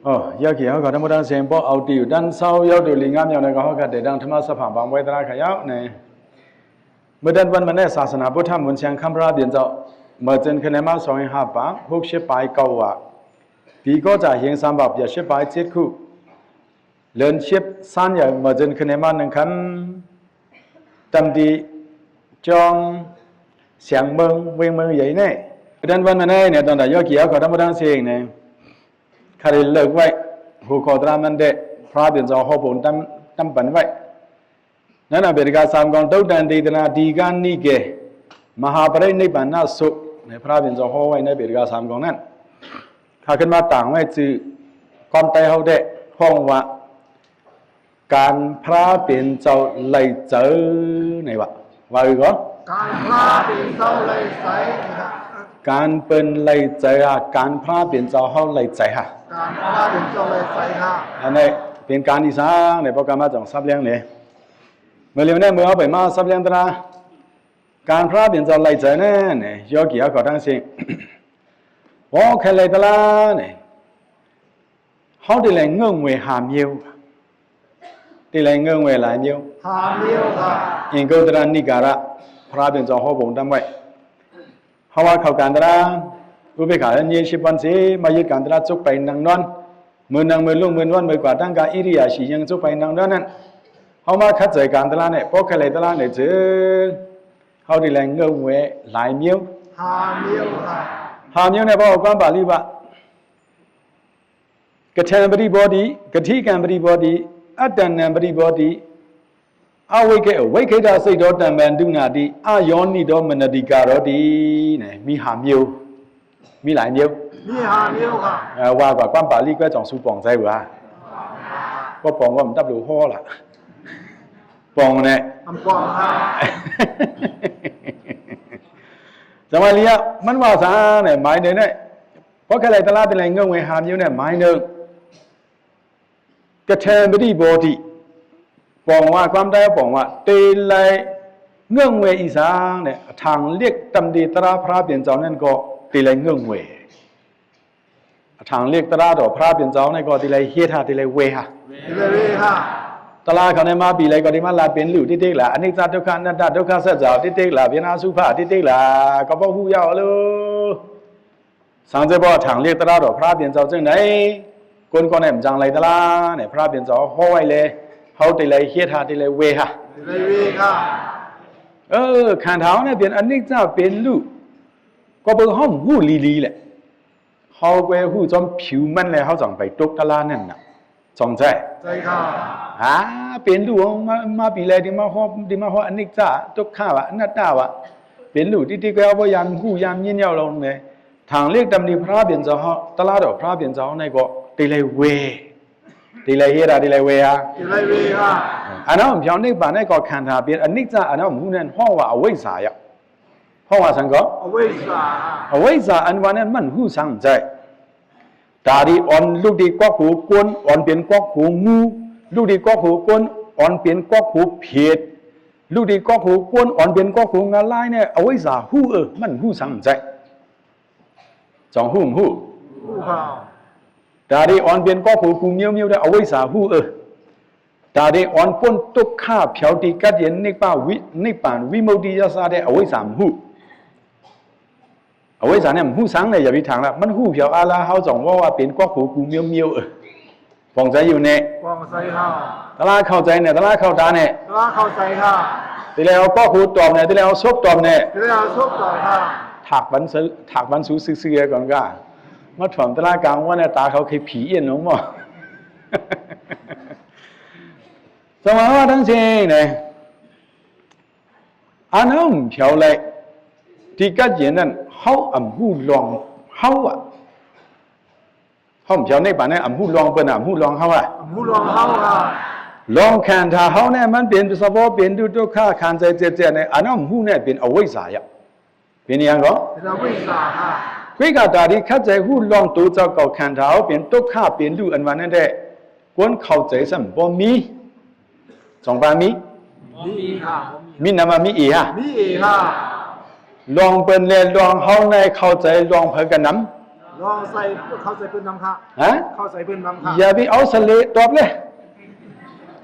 ອໍ ຢາກໃຫ້ເຮົາກໍທັງໝົດທັງເສັງ ພວກເອົາຕິວດັນເຊົາ ເຢາະດູລີງາມ ຢ່າງໃດກໍເຮົາກໍໄດ້ດັ່ງທຳມະສະພາບວາງໄວ້ຕະຫຼາດຂະຍາວແນ່. ເມື່ອເດືອນວັນມາແດ່ ສາສະໜາພຸດທະ ມູນແສງຄຳພະລາເປັນເຈົ້າ ມາເຈີນຂຶ້ນໃນມາສອງຮ້ອຍຫ້າປາງ ຫົກສິບປາຍເກົ້າວ່າ ປີກໍຈະເຮັງສາມບາບ ຢາສິບປາຍເຈັດຄູ່ ເລີນສິບຊານໃຫຍ່ ມາເຈີນຂຶ້ນໃນມາໜຶ່ງຄັນ ຕຳຕີຈອງ ສຽງເມືອງ ເວງເມືອງໃຫຍ່ແນ່. ເດືອນວັນມາແດ່ ໃນຕອນໃດ ຢາກໃຫ້ເຮົາກໍທັງໝົດທັງເສັງແນ່ ຂ້າໄດ້ເລືອກໄວ້ ຫົວຂໍ້ຕາມນັ້ນແດ່ ພະລາເປັນເຈົ້າເຮົາພະອົງຕຳ ຕຳປັນໄວ້ ໃນອາເມລິກາສາມກອງ ຕຸກແດນຕີຕະນາ ດີການິເກ ມະຫາປະລິນິບານະສູດ ໃນພະລາເປັນເຈົ້າເຮົາໄວ້ໃນອາເມລິກາສາມກອງນັ້ນ ຂ້າຂຶ້ນມາຕັ້ງໄວ້ຊື່ ຄວາມໄທເຮົາແທ້ ຮ້ອງວ່າ ການພະລາເປັນເຈົ້າໄຫຼໃຈ ໃນວ່າ ວ່າອີກກໍ ການພະລາເປັນເຈົ້າໄຫຼໃຈ ການເພິ່ນໄຫຼໃຈ ການພະລາເປັນເຈົ້າເຮົາໄຫຼໃຈ ການພະລາເປັນເຈົ້າໄຫຼໃຈ ອັນນີ້ເປັນການອີສານ ໃນໂປຣແກຣມມາຈອງສັບລຽງເດ້. ເມື່ອລຽວແນ່ ເມື່ອເຮົາໄປມາສັບລຽງຕະລາ ການພະລາເປັນເຈົ້າໄຫຼໃຈແນ່ ຍໍ້ກິເອົາເຂົ້າທັງເສັງ ບໍ່ແຄ່ໄຫຼຕະລາແນ່ ເຮົາໄດ້ແລງເງີ້ງເວຫາມຽວ ໄດ້ແລງເງີ້ງເວຫຼາຍມຽວ ຫາມຽວ ເອງໂກຕະລານິກາລະ ພະລາເປັນເຈົ້າເຮົາພະອົງຕຳໄວ້ ເຮົາວ່າເຂົ້າການຕະລາ ອຸເບກຂາເນຍຊິບວັນເສ ມາຍຶດການຕະລາ ຈຸກໄປນັ່ງນອນ ມື້ນັ່ງ ມື້ລຸງ ມື້ນອນ ມື້ກວາດ ຕັ້ງກາ ອິລິຍາສີຍັງ ຈຸກໄປນັ່ງນອນນັ້ນ ເຮົາມາຂັດໃຈການຕະລາແນ່ ບໍ່ແຄ່ໄຫຼຕະລາແນ່ເຈີ ເຮົາໄດ້ແລງເງີ້ງເວຫຼາຍມຽວ ຫາມຽວ ຫາມຽວແນ່ ເວົ້າຄວາມບາລີວ່າ ກະແທນປະຕິໂບດີ ກະທິການປະຕິໂບດີ ອັດຕະນາປະຕິໂບດີ ອະເວເກ ເວເກດາເສໂດ ຕະມະດຸນາຕິ ອະໂຍນິໂດ ມະນະຕິກາໂຣຕິ ແນ່ ມີຫາມຽວ ມີຫຼາຍມຽວ ມີຫາມຽວ ເອີ ວ່າກວ່າຄວາມບາລີກໍຈອງສູປອງໃຈວ່າ ບໍ່ປອງກໍມັນດັບໂລຫໍລະ ປອງແນ່ ອຳປອງ ສະມາເລຍ ມັນວ່າສາແນ່ ໝາຍໃດແນ່ ບໍ່ແຄ່ໄຫຼຕະລາ ໄດ້ແລງເງີ້ງເວຫາມຢູ່ແນ່ ໝາຍໜຶ່ງ ກະແທນປະຕິໂບຕິ ປອງວ່າ ຄວາມໄທປອງວ່າ ໄດ້ແລງເງີ້ງເວອີສາແນ່ ທາງລຽກຕຳດີຕະລາພະລາເປັນເຈົ້ານັ້ນກໍໄດ້ແລງເງີ້ງເວ ທາງລຽກຕະລາຕໍ່ພະລາເປັນເຈົ້ານັ້ນກໍໄດ້ແລງເຮັດຫາ ໄດ້ແລງເວຫາ ໄດ້ແລງເວຫາ ຕະລາເຂົາແນມາປີໃດກໍໄດ້ມາລາເປັນລູກຕິດໆລະ ອະນິດຈະ ທຸກຂະ ອະນັດຕາ ທຸກຂະ ສັດຈະ ຕິດໆລະ ເປັນອະສຸພະ ຕິດໆລະ ກໍບໍ່ຮູ້ຢາວເລີຍ ສັງເຈຍບໍ່ ທາງລຽກຕະລາດອກພະລາເປັນເຈົ້າຈັ່ງໃດ ຄົນກໍແນມຈັ່ງໄຫຼຕະລາແນ່ ພະລາເປັນເຈົ້າເຮົາໄວ້ແລ ເຮົາໄດ້ໄຫຼເຮັດຫາ ໄດ້ໄຫຼເວຫາ ໄດ້ໄຫຼເວຫາ ເອີ ຂັນທະເຮົານີ້ເປັນອະນິດຈະ ເປັນລູກ ກໍເບິ່ງເຮົາຮູ້ລີໆແຫຼະ ເຮົາໄປຮູ້ຈອມຜິວມັນແລ້ວ ເຮົາຈັ່ງໄປຕົກຕະລານັ້ນນະ ຈອງໃຈ ໃຈຄ່ະ ອາ ເປັນລູກມາ ມາປີແລກ ທີ່ມາຮອດ ທີ່ມາຮອດອະນິດຈະ ທຸກຂະວະ ອະນັດຕາວະ ເປັນລູກຕິດໆ ກໍເຮົາບໍ່ຍາມຮູ້ຍາມຍິນຍາມລົງເດ ທາງລຽກຕຳດີພະລາເປັນເຈົ້າເຮົາ ຕະລາດອກພະລາເປັນເຈົ້າເຮົາໃນກໍຕິໄລເວ ຕິໄລເຮລາ ຕິໄລເວຫາ ຕິໄລເວຫາ ອັນເຮົາພຽວນິບບານໃນກໍຂັນທາເປັນອະນິດຈະ ອັນເຮົາຮູ້ນັ້ນ ເຮົາວ່າອະໄວສາຍະ ເຮົາວ່າສັງກໍ ອະໄວສາ ອະໄວສາ ອັນວ່ານັ້ນມັນຮູ້ສັງໃຈ ຕາດີອ່ອນ ລຸກດີກວັກໂຫກົນ ອ່ອນເປັນກວັກໂຫງູ ລຸກດີກວັກໂຫກົນ ອ່ອນເປັນກວັກໂຫເຜດ ລຸກດີກວັກໂຫກົນ ອ່ອນເປັນກວັກໂຫງາລາຍແນ່ ອະໄວສາຮູ້ເອີ ມັນຮູ້ສັງໃຈ ຈອງຮູ້ບໍ່ຮູ້ ຮູ້ຄ່ະ ຕາດີອ່ອນເປັນກວັກໂຫກູມຽວໆ ແນ່ ອະໄວສາຮູ້ເອີ ຕາເດອອນພົ້ນທຸກຂະ ພຽວຕິກັດເຢັນ ນິບບານວິ ນິບບານວິມຸດຕິຍາສາເດ ອະໄວສາຮູ້ ອະໄວສານີ້ມັນຮູ້ສັງເດ ຢ່າໄປຖາມລະ ມັນຮູ້ພຽວອາລາ ເຮົາຈອງເວົ້າວ່າເປັນກວັກໂຫກູມຽວໆ ເອີ ປອງໃຈຢູ່ແນ່ ປອງໃຈເຮົາ ຕະລາເຂົ້າໃຈແນ່ ຕະລາເຂົ້າຕາແນ່ ຕະລາເຂົ້າໃຈເຮົາ ຕິແລເອົາກວັກໂຫຕອບແນ່ ຕິແລເອົາສົບຕອບແນ່ ຕິແລເອົາສົບຕອບເຮົາ ຖາກບັນ ຖາກບັນສູຊື່ໆກ່ອນກະ ມາຖອມຕະລາກາງວັນ ຕາເຂົາຄືຜີອຽນລົງໝໍ ສະມາວ່າທັງເຊງເນ ອັນເຮົາພຽວໄລ ທີ່ກະເຈນນັ້ນ ເຮົາອຳຮູ້ລອງເຮົາອະ ເຮົາພຽວໃນປານນັ້ນ ອຳຮູ້ລອງເພິ່ນ ອຳຮູ້ລອງເຮົາອະ ອຳຮູ້ລອງເຮົາອະ ລອງຂັນທາເຮົາແນ່ ມັນເປັນສະເພາະ ເປັນທຸກຂະ ຂັນໃຈເຈັບແຈແນ່ ອັນເຮົາອຳຮູ້ແນ່ ເປັນອະໄວສາຍະ ເປັນອີ່ຫຍັງກໍ ເປັນອະວິຊຊາ ຄະ ເພກາຕາທີ່ເຂົ້າໃຈຮູ້ລອງໂຕເຈົ້າເກົ່າ ຂັນທາເຮົາເປັນທຸກຂະ ເປັນລູກ ອັນວ່ານັ້ນແທ້ ຄົນເຂົ້າໃຈຊ້ຳບໍ່ມີ ສອງປານມີ ມີ ມີນຳວ່າມີເອຫະ ມີເອຫະ ລອງເພິ່ນແລະລອງເຮົາໃນເຂົ້າໃຈລອງເພິ່ນກະນຳ ລອງໃສ່ ເຂົ້າໃຈເພິ່ນນຳຄ່ະ. ຮະ? ເຂົ້າໃຈເພິ່ນນຳຄ່ະ. ຢ່າໄປເອົາສະເລະຕອບເລີຍ.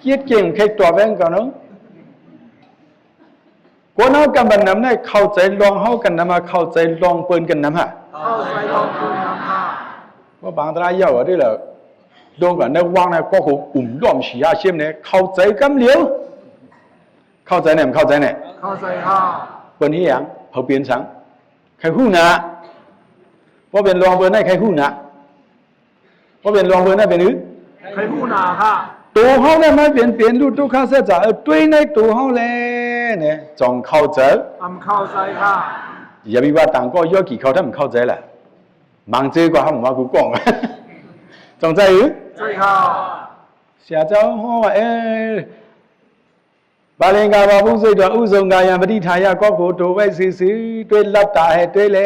ກຽດເກັ່ງໃຄ່ຕອບແມ່ນກັນເນາະ. ກວນເຮົາກັນບັນນຳໃນເຂົ້າໃຈລອງເຮົາກັນນຳ ເຂົ້າໃຈລອງເພິ່ນກັນນຳຫາ. ເຂົ້າໃຈລອງເພິ່ນນຳຫາ. ວ່າບາງຕະລາເຍົາເດ້ລະ. ໂດນກັນໃນວັງໃນກໍໂຫອຸມລ້ອມສີຫາຊຽມໃນເຂົ້າໃຈກຳຫຼຽວ. ເຂົ້າໃຈແນ່ ເຂົ້າໃຈແນ່. ເຂົ້າໃຈຄ່ະ. ເພິ່ນເຮັດຫຍັງ? ເຂົາເປັນສັງ? ໃຄ່ຫູ້ໜ້າ. ບໍ່ເປັນລອງເພິ່ນໃຫ້ໃຄ່ຫູ້ໜ້າ. ບໍ່ເປັນລອງເພິ່ນໃຫ້ເປັນຫື? ໃຄ່ຫູ້ໜ້າຄ່ະ. ໂຕເຮົາແຫຼະມາເປັນ ເປັນລູກທຸກຂະສັດຈະ ເອີ ຕົວໃນໂຕເຮົາແຫຼະ ແນ່ ຈົ່ງເຂົ້າໃຈ. ອຳເຂົ້າໃຈຄ່ະ. ຢ່າໄປວ່າຕ່າງກໍ ຍໍກີເຂົ້າຖ້າເຂົ້າໃຈລະ. ມັງເຈີກວ່າເຮົາວ່າກູກ້ອງ. ຈົ່ງໃຈຫື? ໃຈຄ່ະ. ເສຍເຈົ້າ ເຮົາວ່າ ເອີ ບາເລງກາບາປຸເສດວາ ອຸສົງກາຍາປະຕິທາຍາ ກໍໂຄໂຕໄວ້ຊື່ໆ ຕົວຫຼັບຕາໃຫ້ຕົວແລ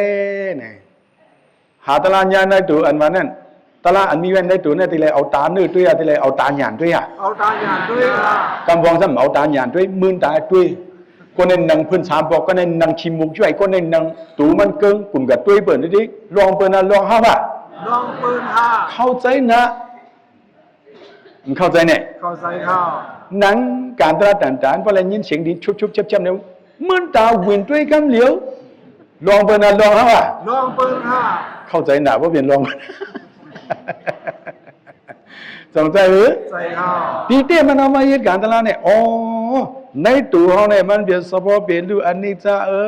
ຫາຕະລະຍາໃນໂຕອັນວ່ານັ້ນ ຕະລະອັນມີໄວ້ໃນໂຕນັ້ນ ຕິແລເອົາຕາເນີຕົວ ຕິແລເອົາຕາຍານຕົວ ເອົາຕາຍານຕົວ. ກຳພອງຊ້ຳເອົາຕາຍານຕົວ ມື່ນຕາຕົວ. ກໍແນນນັງເພິ່ນສາມປອກ ກໍແນນນັງຂີ້ມຸກຍ້ອຍ ກໍແນນນັງໂຕມັນເກີງ ກຸມກະຕົວເປີນນີ້ ລອງເປີນນະ ລອງເຮົາຫາ ລອງເປີນຫາ ເຂົ້າໃຈນະ. ເຂົ້າໃຈແນ່. ເຂົ້າໃຈຄ່ະ. ນັງການຕະລະຕັນຕານ ພໍໄດ້ຍິນສຽງດິນຊຸບໆແຈບໆແລ້ວ ມື່ນຕາວິນຕົວກຳຫຼຽວ ລອງເປີນນະ ລອງເຮົາຫາ ລອງເປີນຫາ ເຂົ້າໃຈນະ ບໍ່ເປັນລອງ. ຈົ່ງໃຈຫື? ໃຈຄ່ະ. ຕີເຕມັນເອົາມາເຮັດການຕະລະແນ່. ອໍ ໃນໂຕເຮົາແນ່ ມັນເປັນສະເພາະເປັນລູກອະນິດຈະ ເອີ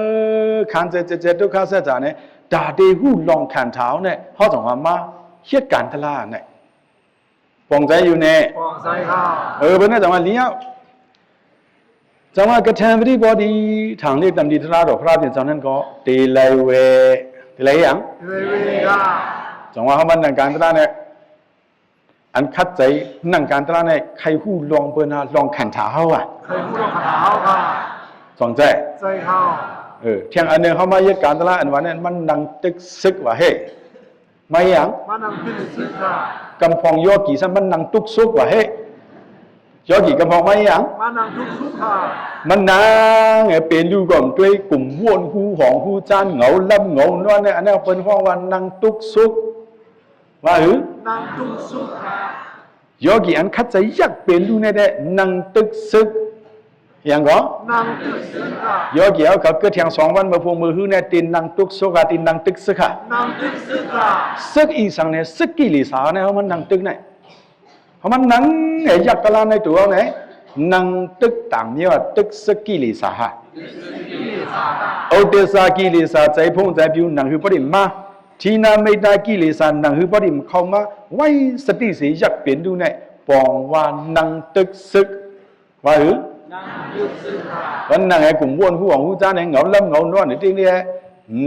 ຂັນຈະ ຈະ ຈະ ທຸກຂະສັດຈະແນ່. ຕາເດຮູ້ລອງຂັນເທົາແນ່ ເຮົາຕ້ອງເອົາມາເຮັດການຕະລະແນ່. ປອງໃຈຢູ່ແນ່. ປອງໃຈຄ່ະ. ເອີ ເພິ່ນນະ ຈັ່ງວ່າລ້ຽວ ຈັ່ງວ່າກະແທນປະຕິບໍດີ ທາງເລກຕຳດີທະລາດອກພະລາດເປັນເຈົ້ານັ້ນກໍ ເຕໄລເວ ເຕໄລຫຍັງ? ເຕໄລເວຄ່ະ. ຈັ່ງວ່າເຮົາມານັ່ງການຕະລະແນ່ ອັນຂັດໃຈນັ່ງການຕະລະແນ່ ໃຄ່ຫູລອງເປີນຫາລອງຂັນເທົາເຮົາຫວາ? ໃຄ່ຫູລອງຂັນເທົາເຮົາຄ່ະ. ປອງໃຈ? ໃຈຄ່ະ. ເອີ ທຽງອັນໜຶ່ງເຮົາມາເຮັດການຕະລະ ອັນວ່ານັ້ນມັນນັ່ງຕຶກຊຶກຫວາເຮ. ມາຫຍັງ? ມານັ່ງຕຶກຊຶກຄ່ະ. ກຳພອງຢໍກີຊ້ຳມັນນັ່ງຕຸກສຸກຫວາເຮ. ຢໍກີກຳພອງມາຫຍັງ? ມານັ່ງຕຸກສຸກຄ່ະ. ມັນນັ່ງເປັນຢູ່ກ່ອນຕົວ ກຸມຫວນຫູຫອງຫູຈານ ເຫງົາຫຼັບເຫງົານອນ ອັນນັ້ນເພິ່ນຮ້ອງວ່ານັ່ງຕຸກສຸກ ວ່າຫື? ນັ່ງຕຸກສຸກຄ່ະ. ຢໍກີອັນຂັດໃຈຢາກເປັນຢູ່ແນ່ແທ້ ນັ່ງຕຶກຊຶກ. ຫຍັງກໍ? ນັ່ງຕຶກຊຶກຄ່ະ. ຢໍກີເອົາເຂົາເກີດທຽງສອງວັນ ມື້ພວງມື້ຮືແນ່ ຕິນນັ່ງຕຸກສຸກຄ່ະ ຕິນນັ່ງຕຶກຊຶກຄ່ະ. ນັ່ງຕຶກຊຶກຄ່ະ. ຊຶກອີ່ສັງແນ່ ຊຶກກິເລສາແນ່ ເຮົາມານັ່ງຕຶກແນ່. ເຮົາມານັ່ງແນ່ຢາກຕະລາໃນຕົວເຮົາແນ່ ນັ່ງຕຶກຕາມເມຍວ່າຕຶກຊຶກກິເລສາຫາ. ອຸເທສາກິເລສາ ໃຈພົງໃຈປິວ ນັ່ງຫືພໍໄດ້ມາ. ທີນາເມຕາກິເລສາ ນັ່ງຫືພໍໄດ້ເຂົ້າມາ. ໄວ້ສະຕິເສ ຢາກເປັນຢູ່ແນ່ ປອງວ່ານັ່ງຕຶກຊຶກ ວ່າຫື? ນັ່ງຕຶກຊຶກຄ່ະ. ວັນນັ່ງໃຫ້ກຸມຫວນຫູຫອງຫູຈານ ໃຫ້ເຫງົາຫຼັບເຫງົານອນ ຕິເດ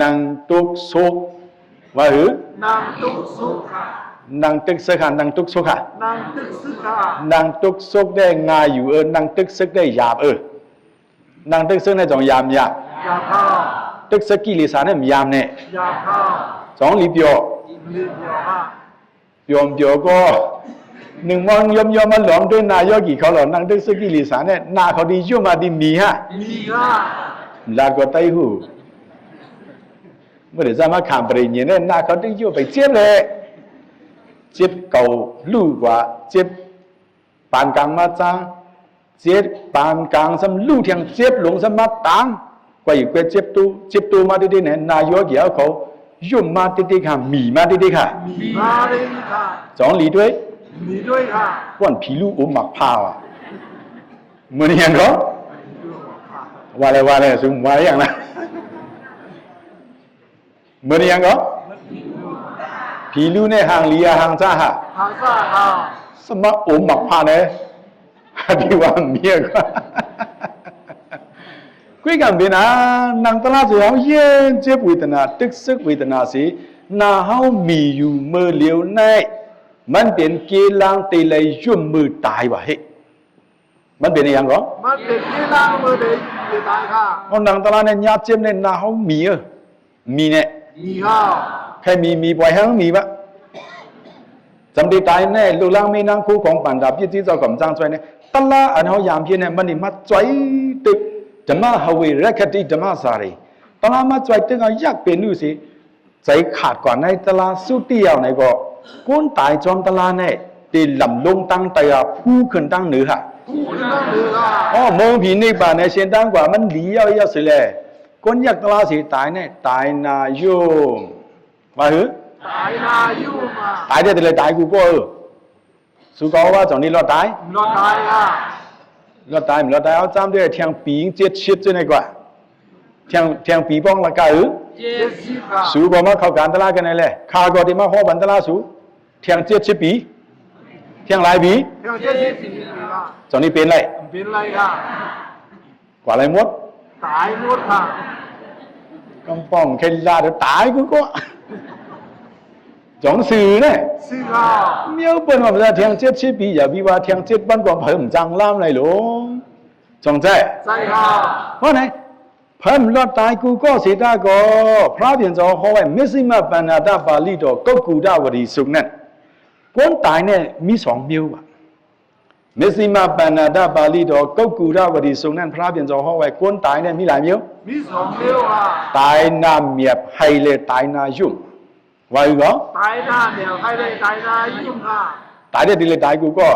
ນັ່ງຕຸກສຸກ ວ່າຫື? ນັ່ງຕຸກສຸກຄ່ະ. ນັ່ງຕຶກຊຶກຄ່ະ ນັ່ງຕຸກສຸກຄ່ະ. ນັ່ງຕຶກຊຶກຄ່ະ. ນັ່ງຕຸກສຸກໄດ້ງ່າຍຢູ່ ເອີ ນັ່ງຕຶກຊຶກໄດ້ຫຍາບ ເອີ. ນັ່ງຕຶກຊຶກໃນຈອງຢາມ ຢາບ ຢາບຄ່ະ. ຕຶກຊຶກກິເລສາໃນຢາມແນ່ ຢາບຄ່ະ. ຈອງຫຼີປຽວ ຫຼີປຽວຄ່ະ. ຍອມປຽວກໍ ໜຶ່ງມອງຍອມໆມາຫຼອມດ້ວຍໜ້າຢໍກີເຂົາຫຼອນ ນັ່ງຕຶກຊຶກກິເລສາແນ່ ໜ້າເຂົາດີຢູ່ມາດີມີຫາ ມີຄ່ະ. ລາດກໍໄຕ້ຫູ ບໍ່ໄດ້ສາມາດຂ້າມປະເດັນເນ ໜ້າເຂົາດີຢູ່ໄປເຈັບແຫຼະ ເຈັບເກົ່າລູກວ່າ ເຈັບປານກາງມາຈ້າ ເຈັບປານກາງຊ້ຳລູກທຽງ ເຈັບລົງຊ້ຳມາຕາງ ກວ່າອີກ ກວ່າເຈັບໂຕ ເຈັບໂຕມາຕິດໆແນ່ ນາຍົກເອົາເຂົາ ຍົມມາຕິດໆຄ່ະ ໝີມາຕິດໆຄ່ະ ໝີມາຕິດໆຄ່ະ. ສອງ ຫຼີດ້ວຍ ຫຼີດ້ວຍຄ່ະ. ກ່ອນຜີລູກອົມໝາກພ້າວອະ ມື້ນີ້ຫຍັງກໍ ວ່າແລ້ວ ວ່າແລ້ວ ຊຸມວ່າຫຍັງນະ? ເມີນຫຍັງກໍ? ຜີລູແນ່ ຫາງເລຍ ຫາງຊາຫະ ຫາງຊາຫະ ສະມາອົມໝາກພ້າວແນ່ ທີ່ວ່າເມຍກໍ ຄຸຍກັນເປັນອາ ນັ່ງຕະຫຼາດຊິເຮົາເຢັນເຈັບເວທະນາ ຕຶກຊຶກເວທະນາຊິ ໜ້າເຮົາມີຢູ່ເມີຫຼຽວໃນ ມັນເປັນເກລາງເຕໄລຍົມເມີຕາຍວ່າເຮ. ມັນເປັນອີ່ຫຍັງກໍ? ມັນເປັນເກລາງເມີເດເຕຕາຍຄ່ະ. ເຮົານັ່ງຕະຫຼາດໃນຍາດເຈັບໃນໜ້າເຮົາມີເອີ ມີແນ່ ມີຄ່ະ. ໃຜມີ ມີ ປ່ອຍໃຫ້ມັນມີບະ ຈຳເຕຕາຍແນ່ ລູກຫຼານເມນາງຄູ່ຂອງປານດາວ ພິດຈິດເຈົ້າຂອງຈ້າງຊ່ວຍແນ່ ຕະຫຼາດອັນເຮົາຢາມເຮັດແນ່ ມັນນີ້ມາຊ່ອຍຕຶກ ທຳມະຫະເວ ແລະ ຄະຕິທຳມະສາຣີ ຕະຫຼາດມາຊ່ອຍຕຶກເຮົາຢາກເປັນຢູ່ຊິ ໃສ່ຂາດກວ່າໃນຕະລາສຸດຕຽວໃນກໍ ກົນຕາຍຈອມຕະລາໃນ ເຕລຳລົງຕັ້ງໃຕ້ ພູຂຶ້ນຕັ້ງເໜືອ ພູຂຶ້ນຕັ້ງເໜືອ ອໍ ເມືອງຜີນິບພານໃນເສັ້ນທາງກວ່າມັນຫຼຽວຍາວເສຍແລ ຄົນຢາກຕະລາເສຕາຍໃນ ຕາຍໜ້າຍົມ ວ່າຮື ຕາຍໜ້າຍຸມ ຕາຍແທ້ເລີຍ ຕາຍກູກໍເອີ ສູກໍວ່າຈັ່ງນີ້ລອດຕາຍ ລອດຕາຍ ລອດຕາຍ ລອດຕາຍ ເອົາຈຳດ້ວຍ ແທງປີເຈັດສິບຈັ່ງໃດກວ່າ ແທງ ແທງປີປ້ອງລະກາ ເອີ ເຈັດສິບ ສູບໍ່ມາເຂົ້າການຕະລາກັນໃນແລ ຂ້າກໍໄດ້ມາຮອບບັນຕະລາສູ ແທງເຈັດສິບປີ ແທງຫຼາຍປີ ແທງເຈັດສິບປີ ຈັ່ງນີ້ເປັນໄລ ເປັນໄລ ກວ່າໄລໝົດ ຕາຍໝົດ ກຳປອງເຄັນລາດ ຕາຍກູກໍ ຈ່ອງສື່ນະ ຊື່ ມຽວເພິ່ນວ່າແທງເຈັດສິບປີ ຢ່າວິວ່າແທງເຈັດວັນກວ່າເພິ່ນຈັ່ງລາມໄລໂລ ຈົ່ງແຈ ເພາະໃນ ເພິ່ນລອດຕາຍກູກໍເສຕາກໍ ພະລາເປັນເຈົ້າເຮົາໄວ້ ເມສິມະປານາດະປາລິໂຕ ກຸກກຸດາວະດີສຸກນັ້ນ ຄົນຕາຍແນ ມີສອງມຽວວ່າ ເມສິມະປານາດະປາລິໂຕ ກຸກກຸດາວະດີສຸກນັ້ນ ພະລາເປັນເຈົ້າເຮົາໄວ້ ຄົນຕາຍແນ ມີຫຼາຍມຽວ ມີສອງມຽວ ຕາຍໜ້າມຽບໄຮເລ ຕາຍໜ້າຍຸມ ວ່າອີກກໍ ຕາຍໜ້າມຽບໄຮເລ ຕາຍໜ້າຍຸມ ຕາຍໄດ້ຕິເລຕາຍກູກໍ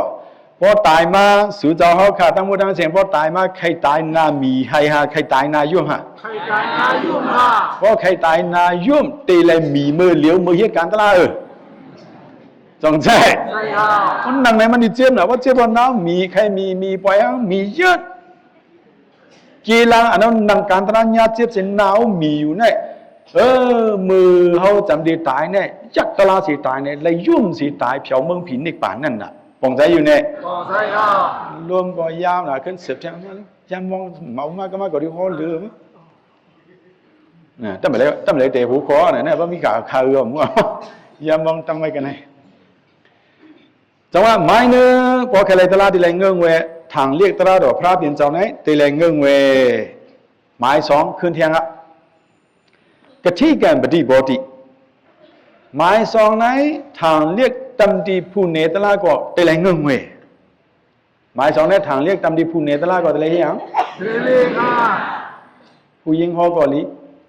ພໍຕາຍມາ ສູເຈົ້າເຮົາຂ້າທັງໝົດທັງເສັງ ພໍຕາຍມາ ໃຄຕາຍໜ້າໝີໄຮຫາ ໃຄຕາຍໜ້າຍຸມຫາ ໃຄຕາຍໜ້າຍຸມຫາ ພໍໃຄຕາຍໜ້າຍຸມ ເຕໄລໝີເມີຫຼຽວເມີເຮັດການຕະລາເອີ ຈົ່ງແຈ ຄົນນັ່ງໃນມັນຊິເຈັບນະ ວ່າເຈັບວ່າໜາວ ໝີໄຄໝີ ໝີປ່ອຍຫາ ໝີເຢີດ ກີລາອັນນັ້ນນັ່ງການຕະລາຍາເຈັບເສນໜາວໝີຢູ່ໃນ ເອີ ເມີເຮົາຈຳໄດ້ຕາຍໃນ ຢາກຕະລາເສຕາຍໃນ ໄລຍຸມເສຕາຍແຖວເມືອງຜີນິບພານນັ້ນນະ ປ່ອງໃຈຢູ່ແນ ລົມກໍຍາວນະ ຂຶ້ນເສບແທງ ຍາມມອງເມົາມາກໍມາກໍໄດ້ຮອດເລີຍ ນະ ຕຳໄລ ຕຳໄລແຕ່ຫົວຂໍ້ນະ ນະ ບໍ່ມີກາຄາເອື້ອມ ຍາມມອງຕຳໄວ້ກັນໃນ ຈັງຫວະໝາຍໜຶ່ງ ພໍໃຄໄລຕະລາ ເຕໄລເງິ້ງເວ ທາງລຽກຕະລາດອກພະລາເປັນເຈົ້າໃນ ເຕໄລເງິ້ງເວ ໝາຍສອງ ຄືນທຽງອະ ກະທິການປະຕິໂບຕິ ໝາຍສອງໃນ ທາງລຽກຕຳຕິພູເນຕະລາກໍ ເຕໄລເງິ້ງເວ ໝາຍສອງໃນ ທາງລຽກຕຳຕິພູເນຕະລາກໍ ເຕໄລເຮັດຫຍັງ ເຕໄລເຮັດຫຍັງ ຜູ້ຍິງຮໍກໍລີ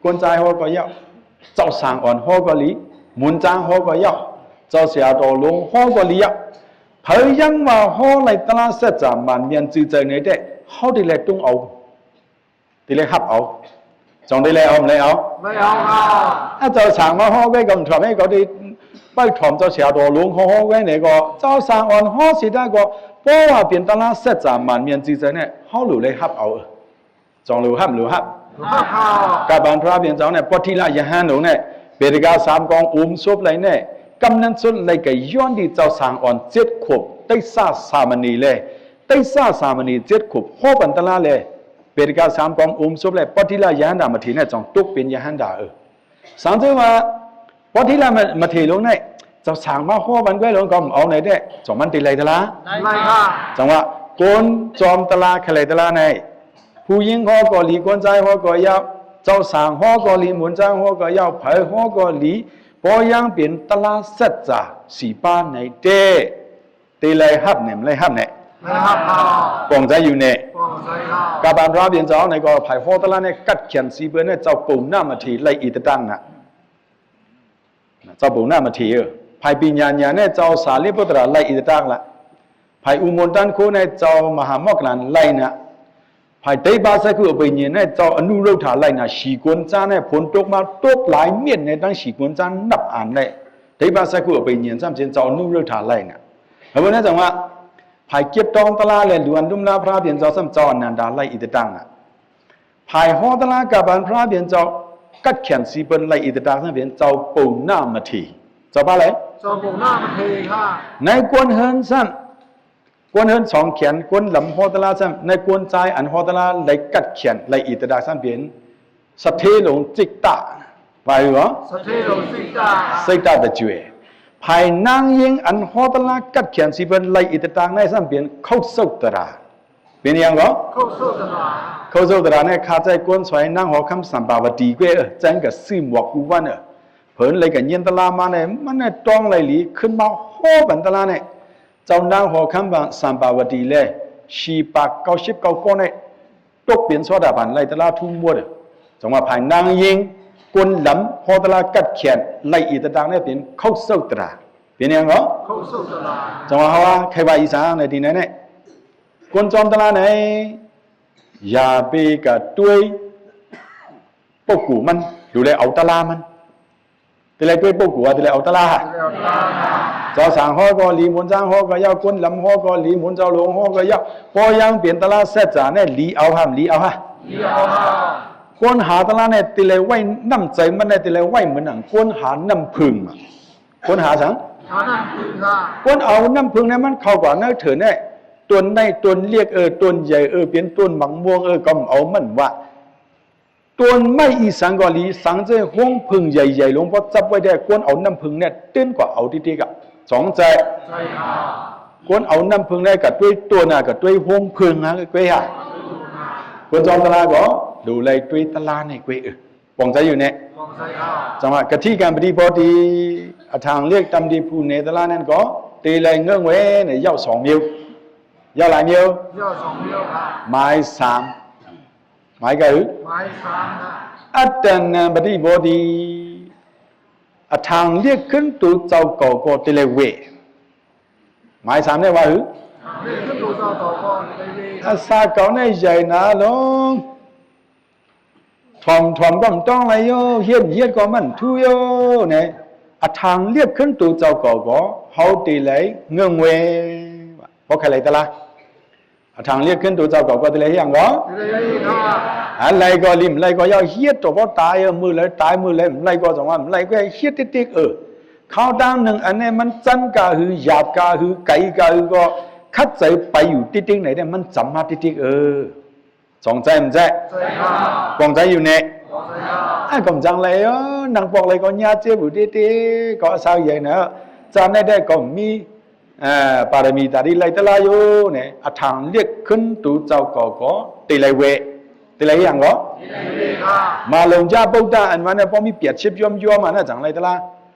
ຄົນຊາຍຮໍກໍເຍົາ ເຈົ້າສາງອ່ອນຮໍກໍລີ ໝູນຈ້າງຮໍກໍເຍົາ ເຈົ້າສຽໂຕຫຼົງຮໍກໍລີເຍົາ ໃຜຍັງວ່າຮໍໄລຕະລາສັດຈາມານແມ່ນຈື່ໃຈໃນແທ້ ເຮົາເຕໄລຕຸງເອົາ ເຕໄລຮັບເອົາ ຈົ່ງເຕໄລເອົາ ບໍ່ໄລເອົາ ບໍ່ເອົາ ເຈົ້າສາງມາຮໍໄວ້ກໍຖອມໃຫ້ເຂົາໄດ້ ໄປຖອມເຈົ້າສຽໂຕຫຼົງຮໍໄວ້ໃນກໍ ເຈົ້າສາງອ່ອນຮໍຊິໄດ້ກໍ ເພາະວ່າເປັນຕະລາສັດຈາມານແມ່ນຈື່ໃຈໃນ ເຮົາຫຼູໄລຮັບເອົາ ເອີ ຈົ່ງຫຼູຮັບ ຫຼູຮັບ ກາບານພະລາເປັນເຈົ້າໃນ ປະທິລະຍະຫັນຫຼົງໃນ ເບຕະກາສາມກອງອຸມສົບໄລແນ ກຳນັນສົດໄລກະຍ້ອນທີ່ເຈົ້າສາງອ່ອນເຈັດຂົບ ໄຕສາສາມະເນແລ ໄຕສາສາມະເນເຈັດຂົບ ຮອບອັນຕະລາແລ ເບຕະກາສາມກອງອຸມສົບແລ ປະທິລະຍະຫັນດາມະເທໃນ ຈົ່ງຕົກເປັນຍະຫັນດາ ເອີ ສາງເຈົ້າວ່າ ປະທິລະມະເທລົງໃນ ເຈົ້າສາງມາຮອບອັນແກ້ວລົງກໍເອົາໃນແທ້ ຈົ່ງມັນຕິໄລຕະລາ ໄລຕະລາ ຈັ່ງວ່າ ຄົນຈອມຕະລາ ຄະໄລຕະລາໃນ ຜູ້ຍິງຮໍກໍລີ ຄົນຊາຍຮໍກໍເຍົາ ເຈົ້າສາງຮໍກໍລີ ໝູນຈ້າງຮໍກໍເຍົາ ໃຜຮໍກໍລີ ພໍຍັງເປັນຕະລາສັດຈາສີປານໃນແທ້ ເຕໄລຮັບແນມ ໄລຮັບແນ ໄລຮັບ ປ່ອງໃຈຢູ່ແນ ກາບານພະລາເປັນເຈົ້າໃນກໍ ໃຜຮໍຕະລາໃນ ກັດແຂນສີເປີນໃນ ເຈົ້າໂປນາມະເທ ໄລອີຕະຕັງນະ ເຈົ້າໂປນາມະເທ ເອີ ໃຜປີຍານຍາໃນ ເຈົ້າສາລີປຸດຕະລາ ໄລອີຕະຕັງລະ ໃຜອຸໂມນຕັນໂຄໃນ ເຈົ້າມະຫາໝອກກະລານ ໄລນະ ໃຜໄຕປາສະກຸອະໄປເຍນໃນ ເຈົ້າອະນຸໂຣທາ ໄລນະ ສີກົນຈາໃນ ຝົນຕົກມາຕົກຫຼາຍເມັດໃນ ທັງສີກົນຈານັບອານໃນ ໄຕປາສະກຸອະໄປເຍນ ຊ້ຳເຊັ່ນ ເຈົ້າອະນຸໂຣທາ ໄລນະ ເຮົາເບິ່ງນະ ຈັ່ງວ່າ ໃຜເກັບຕ້ອງຕະລາ ແລະ ຫຼວນລຸມລາພະລາເປັນເຈົ້າ ຊ້ຳເຈົ້າອະນັນດາ ໄລອີຕະຕັງນະ ພາຍຫໍຕະລາກາບານພະລາເປັນເຈົ້າ ກັດແຂນສີເປີນໄລອີຕະຕາກ ເປັນເຈົ້າໂປນາມະເທ ເຈົ້າປາໄລ ເຈົ້າໂປນາມະເທ ໃນກວນເຮືອນຊ້ຳ ກວນເຮືອນສອງແຂນ ກວນລຳຫໍຕະລາຊ້ຳ ໃນກວນຊາຍອັນຫໍຕະລາໄລກັດແຂນໄລອີຕະຕາກ ເປັນສະເທລົງຈິກຕາ ວ່າຢູ່ບໍ່ ສະເທລົງຈິກຕາ ຊິກຕາຕະຈຸເອ ພາຍນາງຍິງອັນຫໍຕະລາກັດແຂນສີເປີນໄລອີຕະຕາກ ໃນຊ້ຳເປັນເຂົາໂຊກຕະລາ ເປັນຫຍັງກໍ ເຂົາໂຊກຕະລາ ເຂົາໂຊກຕະລາໃນຄາໃຈກວນສວຍນາງຫໍຄຳສຳປາວະຕີເກວ ເອີ ຈັ່ງກະຊື້ໝວກກູວັນ ເອີ ເພິ່ນເລີຍກະຍິນຕະລາມາໃນ ມັນໃນຕ້ອງໄລຫຼີ ຂຶ້ນມາຫໍບັນຕະລາໃນ ເຈົ້ານາງຫໍຄຳວ່າສຳປາວະຕີແລ ສີ່ປາກເກົ້າສິບເກົ້າກອນໃນ ຕົກເປັນໂສດາບັນໄລຕະລາທຸງໝົດ ຈັ່ງວ່າພາຍນາງຍິງ ກົ້ນລຳ ຫໍຕະລາກັດແຂນ ໄລ່ອີກຕ່າງໆ ເນຍ ເປັນເຂົາເສົາຕະລາ ເປັນຫຍັງເນາະ? ເຂົາເສົາຕະລາ. ຈັ່ງວ່າເຮົາວ່າ ໃຄວ່າອີສານໃນທີ່ນັ້ນແຫຼະ ກົ້ນຈອມຕະລາໃນ ຢ່າໄປກະດ້ວຍປົກກູມັນ ດູແລເອົາຕະລາມັນ ແຕ່ລະດ້ວຍປົກກູ ແຕ່ລະເອົາຕະລາ ເຈົ້າສາງຫໍກໍຫຼີ ໝູນຊ້າງຫໍກໍຍາວ ກົ້ນລຳຫໍກໍຫຼີ ໝູນເຈົ້າຫຼວງຫໍກໍຍາວ ພໍຍັງເປັນຕະລາແຊດຈາແນ່ ຫຼີເອົາຫາ ຫຼີເອົາຫາ ຫຼີເອົາຫາ ກົ້ນຫາຕະລາແນ່ ແຕ່ລະໄວ້ນ້ຳໃຈມັນແນ່ ແຕ່ລະໄວ້ເໝືອນໜັງ ກົ້ນຫານ້ຳເຜິ້ງ ກ້ນຫາສັງ? ຫານ້ຳເຜິ້ງ ກ້ນເອົານ້ຳເຜິ້ງໃນມັນເຂົ້າກວ່າໃນເຖິງແນ່ ຕົ້ນໄມ້ຕົ້ນລຽກເອີ ຕົ້ນໃຫຍ່ເອີ ເປັນຕົ້ນໝາກມ່ວງເອີ ກໍເອົາມັນວ່າ ຕົ້ນໄມ້ອີສັງກໍດີ ສັງເຈົ້າໂຮງເຜິ້ງໃຫຍ່ໆ ຫຼວງພໍ່ຈັບໄວ້ແທ້ ກ້ນເອົານ້ຳເຜິ້ງແນ່ ຕື່ນກວ່າເອົາຕິກໆ ອະ ສອງໃຈ ໃຈ ກ້ນເອົານ້ຳເຜິ້ງແນ່ ກະດ້ວຍຕົ້ນນະ ກະດ້ວຍໂຮງເຜິ້ງນະ ກ້ວຍຫາ ກ້ນຈອມຕະລາກໍດູໄລດ້ວຍຕະລາໃນກ້ວຍເອີ ປອງໃຈຢູ່ແນ່ ປອງໃຈ ຈັ່ງວ່າກະທິການປະຕິບໍດີ ອະຖາງລຽກຕຳດີຜູ້ເນຕະລານັ້ນກໍ ເຕໄລເງີ້ງເວໃນເຍົາສອງມິວ ເຍົາຫຼາຍມິວ ເຍົາສອງມິວ ໝາຍສາມ ໝາຍກະ ໝາຍສາມ ອັດຕະນາປະຕິບໍດີ ອະຖາງລຽກຂຶ້ນໂຕເຈົ້າເກົ່າກໍເຕໄລເວ ໝາຍສາມແນ່ວ່າ ອາສາເກົ່າໃນໃຫຍ່ໜາຫຼວງ ຖ່ອມ ຖ່ອມກໍມັນຕ້ອງໄລໂຍ ຮຽນ ຮຽນກໍມັນທຸໂຍ ແນ່ ອະຖາງລຽກຂຶ້ນໂຕເຈົ້າເກົ່າກໍ ເຮົາເຕໄລເງີ້ງເວ ບໍ່ໃຄໄລຕະລາ ອະຖາງລຽກຂຶ້ນໂຕເຈົ້າເກົ່າກໍເຕໄລຫຍັງກໍ ອາໄລກໍລິມ ໄລກໍຍາວ ຮຽດໂຕບໍ່ຕາຍ ເອີ ມື້ໄລຕາຍ ມື້ໄລໄລກໍຈັ່ງວ່າ ໄລກໍຮຽດຕິກໆ ເອີ ຄາວດາງໜຶ່ງ ອັນນີ້ມັນຈັນກະຫື ຫຍາບກະຫື ໄກກະຫື ກໍຂັດໃຈໄປຢູ່ຕິກໆ ໃນແດ່ ມັນຈຳມາຕິກໆ ເອີ ສອງໃຈ ມັນໃຈ ປອງໃຈຢູ່ແນ່ ອາ ກໍຈັງໄລ ເອີ ນັ່ງປອກໄລກໍຍາເຈັບຢູ່ຕິກໆ ກໍອາສາໃຫຍ່ນະ ຈານໃດໄດ້ກໍມີ ເອີ ປາລະມີຕາດີໄລຕະລາຢູ່ແນ່ ອະຖາງລຽກຂຶ້ນໂຕເຈົ້າເກົ່າກໍ ເຕໄລເວ ເຕໄລຫຍັງກໍ ມາລົງຈາປຸດຕາ ອັນວ່າແນ່ ພໍມີປຽດຊິບຢ້ອມໆ ມານະ ຈັ່ງໄລຕະລາ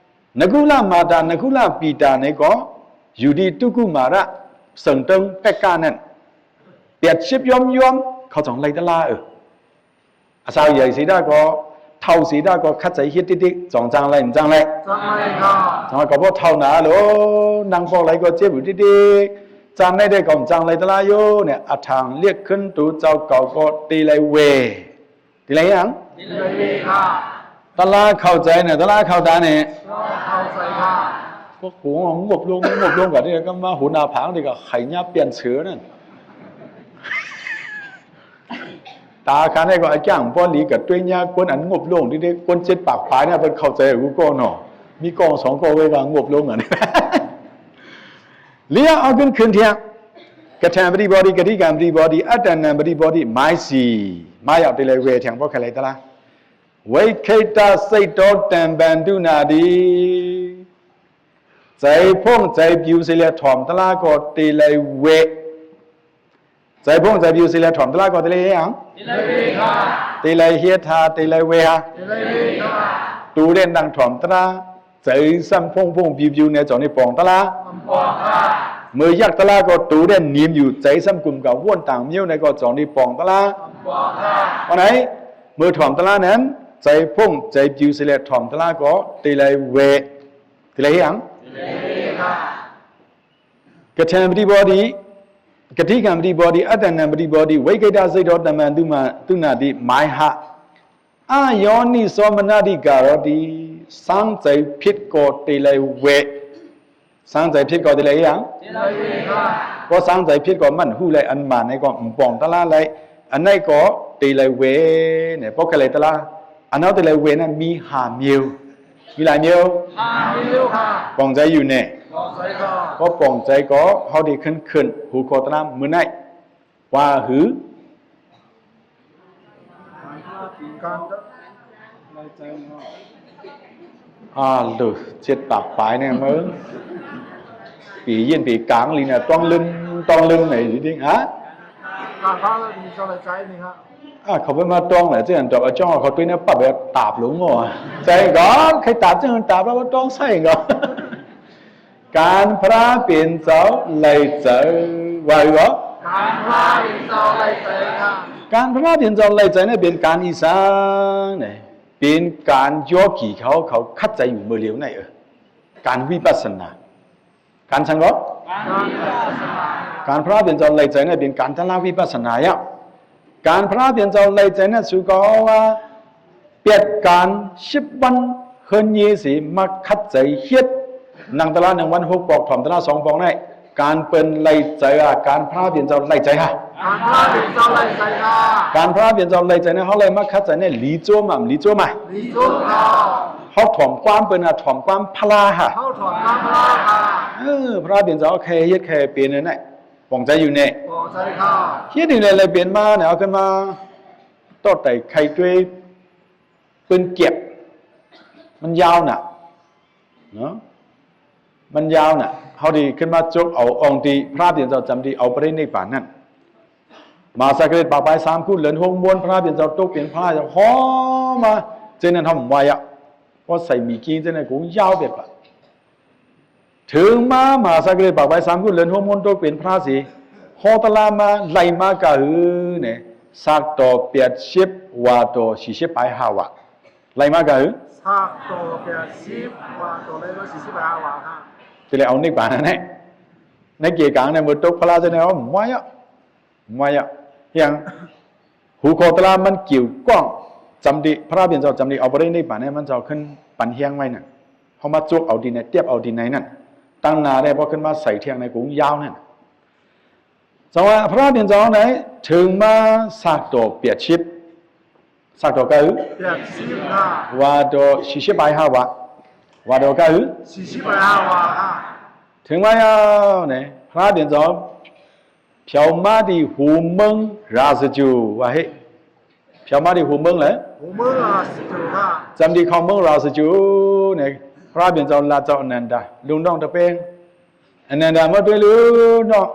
ນະຄຸລະມາຕາ ນະຄຸລະປີຕາ ໃນກໍ ຢູ່ດີຕຸກຸມາລະ ເສີງເຕີງແປກການັ້ນ ປຽດຊິບຢ້ອມໆ ເຂົາຈັ່ງໄລຕະລາ ເອີ ອາສາວໃຫຍ່ສີດາກໍ ເຖົ້າສີດາກໍຂັດໃຈເຮັດຕິກໆ ສອງຈັ່ງໄລ ມັນຈັ່ງໄລ ຈັ່ງໄລ ຈັ່ງວ່າກໍບໍ່ເຖົ້າໜາໂລ ນັ່ງປອກໄລກໍເຈັບຢູ່ຕິກໆ ຈານໃດໄດ້ກໍມັນຈັ່ງໄລຕະລາຢູ່ແນ່ ອະຖາງລຽກຂຶ້ນໂຕເຈົ້າເກົ່າກໍ ເຕໄລເວ ເຕໄລຫຍັງ? ເຕໄລເວ ຕະລາເຂົ້າໃຈນະ ຕະລາເຂົ້າຕາແນ່ ເຂົ້າໃຈ ພວກຫູງົບລົງ ງົບລົງກະນີ້ ກໍມາຫູໜ້າຜາງນີ້ ກໍໄຂຍາປ່ຽນເສືອນັ້ນ ຕາຂານໃດກໍອາຈ້າງ ພໍຫຼີກະດ້ວຍຍາ ຄົນອັນງົບລົງເດ້ ຄົນເຈັດປາກປາຍນະ ເພິ່ນເຂົ້າໃຈກູກໍເນາະ ມີກ້ອງສອງກ້ອງໄວ້ວ່າງົບລົງອັນ ເຫຼືອເອົາຂຶ້ນຂຶ້ນທຽງ ກະຖານປະຕິບໍດີ ກະທິການປະຕິບໍດີ ອັດຕະນາປະຕິບໍດີ ໝາຍສີ່ ມາເອົາເຕໄລເວ ທຽງບໍ່ໄຄໄລຕະລາ ໄວເຄຕາໄຊໂຕ ຕຳບັນຕຸນາດີ ໃຈພົງໃຈປິວເສຍແລ້ວ ຖ່ອມຕະລາກໍເຕໄລເວ ໃຈພົງໃຈປິວເສຍແລ້ວ ຖ່ອມຕະລາກໍເຕໄລຫຍັງ? ເຕໄລເວ ເຕໄລເຮທາ ເຕໄລເວຫາ ໂຕເດັ່ນດັງຖ່ອມຕະລາ ໃຈຊ້ຳພົງພົງປິວປິວໃນຈອງນີ້ປອງຕະລາ ເມື່ອຍັກຕະລາກໍໂຕເດັ່ນໜິມຢູ່ ໃຈຊ້ຳກຸມກະວົນຕ່າງມິວໃນກໍຈອງນີ້ປອງຕະລາ ວ່າໃດ ເມື່ອຖ່ອມຕະລານັ້ນ ໃຈພົງໃຈປິວເສຍແລ້ວ ຖ່ອມຕະລາກໍເຕໄລເວ ເຕໄລຫຍັງ? ກະຖານປະຕິບໍດີ ກະທິການປະຕິບໍດີ ອັດຕະນາປະຕິບໍດີ ໄວເຄຕາໄຊໂຕ ຕຳບັນຕຸນາດີ ໝາຍຫ້າ ອາໂຍນິໂສມະນະສິກາໂຣຕິ ສ້າງໃຈຜິດກໍເຕໄລເວ ສ້າງໃຈຜິດກໍເຕໄລຫຍັງ? ເຕໄລເວ ກໍສ້າງໃຈຜິດກໍມັນຮູ້ແລະ ອັນມາໃນກໍປອງຕະລາໄລ ອັນໃນກໍເຕໄລເວ ເນ ບໍ່ກະໄລຕະລາ ອັນເຮົາເຕໄລເວນັ້ນມີຫ້າມິວ ມີຫຼາຍມິວ ຫ້າມິວ ປອງໃຈຢູ່ແນ່ ປອງໃຈ ກໍປອງໃຈກໍເຮົາໄດ້ຂຶ້ນຂຶ້ນ ຫົວຂໍ້ຕະລາມື້ໃນ ວ່າຫື ການໄລໃຈເນາະ ອາ ເລີ ເຈັດປາກປາຍແນ່ເມີ ປີເຢັນປີກາງລີນະ ຕ້ອງລຶມ ຕ້ອງລຶມໄຫນດິ ຮະ ການພະມີເຈົ້າໄລໃຈນີ້ຮະ ອາ ເຂົາໄປມາຕ້ອງແຫຼະ ຈັ່ງນັ້ນດອກ ອາຈ້ອງເຂົາຕຸ້ຍແນວປັບແບບຕາບລົງເນາະ ໃຈກ່ອນ ໃຄຕາບຈັ່ງນັ້ນຕາບແລ້ວບໍ່ຕ້ອງໃຊ້ກ່ອນ ການພະເປັນເຈົ້າໄລ່ໃຈ ວ່າຢູ່ບໍ່? ການພະເປັນເຈົ້າໄລ່ໃຈ ການພະເປັນເຈົ້າໄລ່ໃຈນັ້ນເປັນການອີ່ຫຍັງໃດ? ເປັນການໂຍກີເຂົາ ເຂົາຂັດໃຈຢູ່ມື້ລຽວໃນ ເອີ ການວິປັດສະນາ. ການສັງເກດ ການພະລາເປັນເຈົ້າໄລ່ໃຈນັ້ນເປັນການຕະລາວິປັດສະນາຍະ. ການພະລາເປັນເຈົ້າໄລ່ໃຈນັ້ນ ສຸກາວ່າ ປຽດການສິບວັນເຮີນເຍຊິມາຂັດໃຈເຮັດ ນັ່ງຕະລາໜຶ່ງວັນຫົກປອກ ຖອມຕະລາສອງປອກໃນ ການເປັນໄລ່ໃຈ ການພະລາເປັນເຈົ້າໄລ່ໃຈຫາ ການພະລາເປັນເຈົ້າໄລ່ໃຈຫາ ການພະລາເປັນເຈົ້າໄລ່ໃຈໃນ ເຮົາໄລ່ມາຂັດໃຈໃນ ຫຼີໂຈມາ ຫຼີໂຈມາ ຫຼີໂຈມາ ເຮົາຖອມຄວາມເປັນ ຖອມຄວາມພະລາຫາ ເຮົາຖອມຄວາມພະລາຫາ ເອີ ພະລາເປັນເຈົ້າແຄ່ເຮັດແຄ່ເປັນນັ້ນແຫຼະ ປອງໃຈຢູ່ແນ່ ປອງໃຈຂ້າ ເຮັດນີ້ແຫຼະ ເລີຍເປັນມາເນຍ ເອົາຂຶ້ນມາ ຕໍ່ໄຕໄຂ່ຕົວຍ ເປັນກຽບ ມັນຍາວນະ ເນາະ ມັນຍາວນະ ເຮົາທີ່ຂຶ້ນມາຈົກເອົາອອງທີ່ພະລາເປັນເຈົ້າຈຳທີ່ເອົາປະລິນິບພານນັ້ນ ມະຫາສາກະເລດປາກປາຍສາມກຸດ ເລີນຫົກມົນ ພະລາເປັນເຈົ້າຕົກເປັນພະລາເຈົ້າ ຫໍມາ ເຊັ່ນນັ້ນເຮົາບໍ່ໄຫວອະ ເພາະໃສ່ມີກີ້ເຊັ່ນນັ້ນ ກົງຍາວເປັດປະ ເຖິງມາ ມະຫາສາກະເລດປາກປາຍສາມກຸດ ເລີນຫົກມົນ ຕົກເປັນພະລາສີ ຫໍຕະລາມາ ໄລ່ມາກະຫື ແນ ສາກຕໍແປດສິບ ວາຕໍສີ່ສິບປາຍຫ້າວາ ໄລ່ມາກະຫື ສາກຕໍແປດສິບ ວາຕໍໄລ່ມາສີ່ສິບປາຍຫ້າວາ ຈະໄດ້ເອົານິບພານນັ້ນແຫຼະ ໃນເກກາງໃນມື້ຕົກພະລາຈະໄດ້ເອົາ ບໍ່ວ່າຍະ ບໍ່ວ່າຍະ ຫຍັງ ຫົວຂໍ້ຕະລາມັນກ່ຽວຂ້ອງ ຈຳທີ່ພະລາເປັນເຈົ້າຈຳທີ່ເອົາປະລິນິບພານໃນ ມັນເຈົ້າຂຶ້ນປັນຮຽງໄວ້ນັ້ນ ເຮົາມາຈົກເອົາທີ່ໃນ ຕຽບເອົາທີ່ໃນນັ້ນ ຕັ້ງໜ້າໄດ້ ພໍຂຶ້ນມາໃສ່ທຽງໃນກົງຍາວນັ້ນ ເຈົ້າວ່າພະລາເປັນເຈົ້າໃນ ເຖິງມາສາກຕໍແປດສິບ ສາກຕໍກະຫື ແປດສິບຫ້າ ວາຕໍສີ່ສິບປາຍຫ້າວາ ວາຕໍກະຫື ສີ່ສິບປາຍຫ້າວາ ເຖິງມາຍາວໃນ ພະລາເປັນເຈົ້າ ພຽວມາທີ່ຫູເມືອງຣາຊະຈູ ວ່າເຮ ພຽວມາທີ່ຫູເມືອງແຫຼະ ຫູເມືອງຣາຊະຈູ ຈຳທີ່ເຂົ້າເມືອງຣາຊະຈູໃນ ພະລາເປັນເຈົ້າລາດເຈົ້າອະນັນດາ ລຸງນ້ອງຕະເປງ ອະນັນດາມາຕົວະລູກນ້ອງ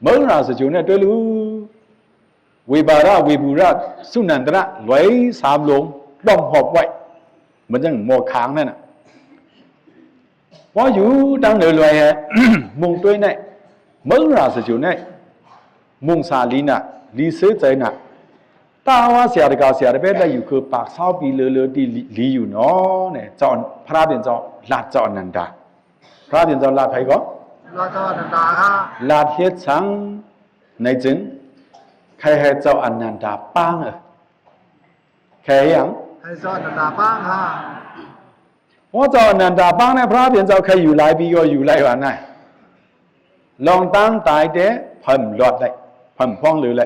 ເມືອງຣາຊະຈູໃນຕົວະລູກ ວິບາລະ ວິບູລະ ສຸນັນຕະລະ ລວຍສາມຫຼົງ ປ້ອມຮອບໄວ້ ເໝືອນຈັ່ງໝໍ້ຄາງນັ້ນນະ ພໍຢູ່ທາງເໜືອລວຍແຮ ມຸງຕົວໃນ ເມືອງຣາຊະຈູໃນ ມຸງສາລີນະ ລີເຊີໃຈນະ ຕາວ່າເສຍຕະກາວເສຍຕະເປັດໄດ້ຢູ່ຄືປາກຊາວປີເລີໆ ທີ່ລີຢູ່ເນາະ ແນ ເຈົ້າ ພະລາເປັນເຈົ້າລາດເຈົ້າອະນັນດາ ພະລາເປັນເຈົ້າລາດໃຜກໍ ລາດເຈົ້າອະນັນດາ ລາດເຮັດສັງ ໃນຈຶ່ງ ໃຄ່ໃຫ້ເຈົ້າອະນັນດາປາງ ເອີ ໃຄ່ຫຍັງ ໃຫ້ເຈົ້າອະນັນດາປາງ ເພາະເຈົ້າອະນັນດາປາງໃນ ພະລາເປັນເຈົ້າໃຄ່ຢູ່ຫຼາຍປີກໍຢູ່ໄດ້ວ່ານະ ລອງຕັ້ງຕາຍແຕ່ ເພິ່ນລອດໄດ້ ເພິ່ນພອງເຫຼືອໄດ້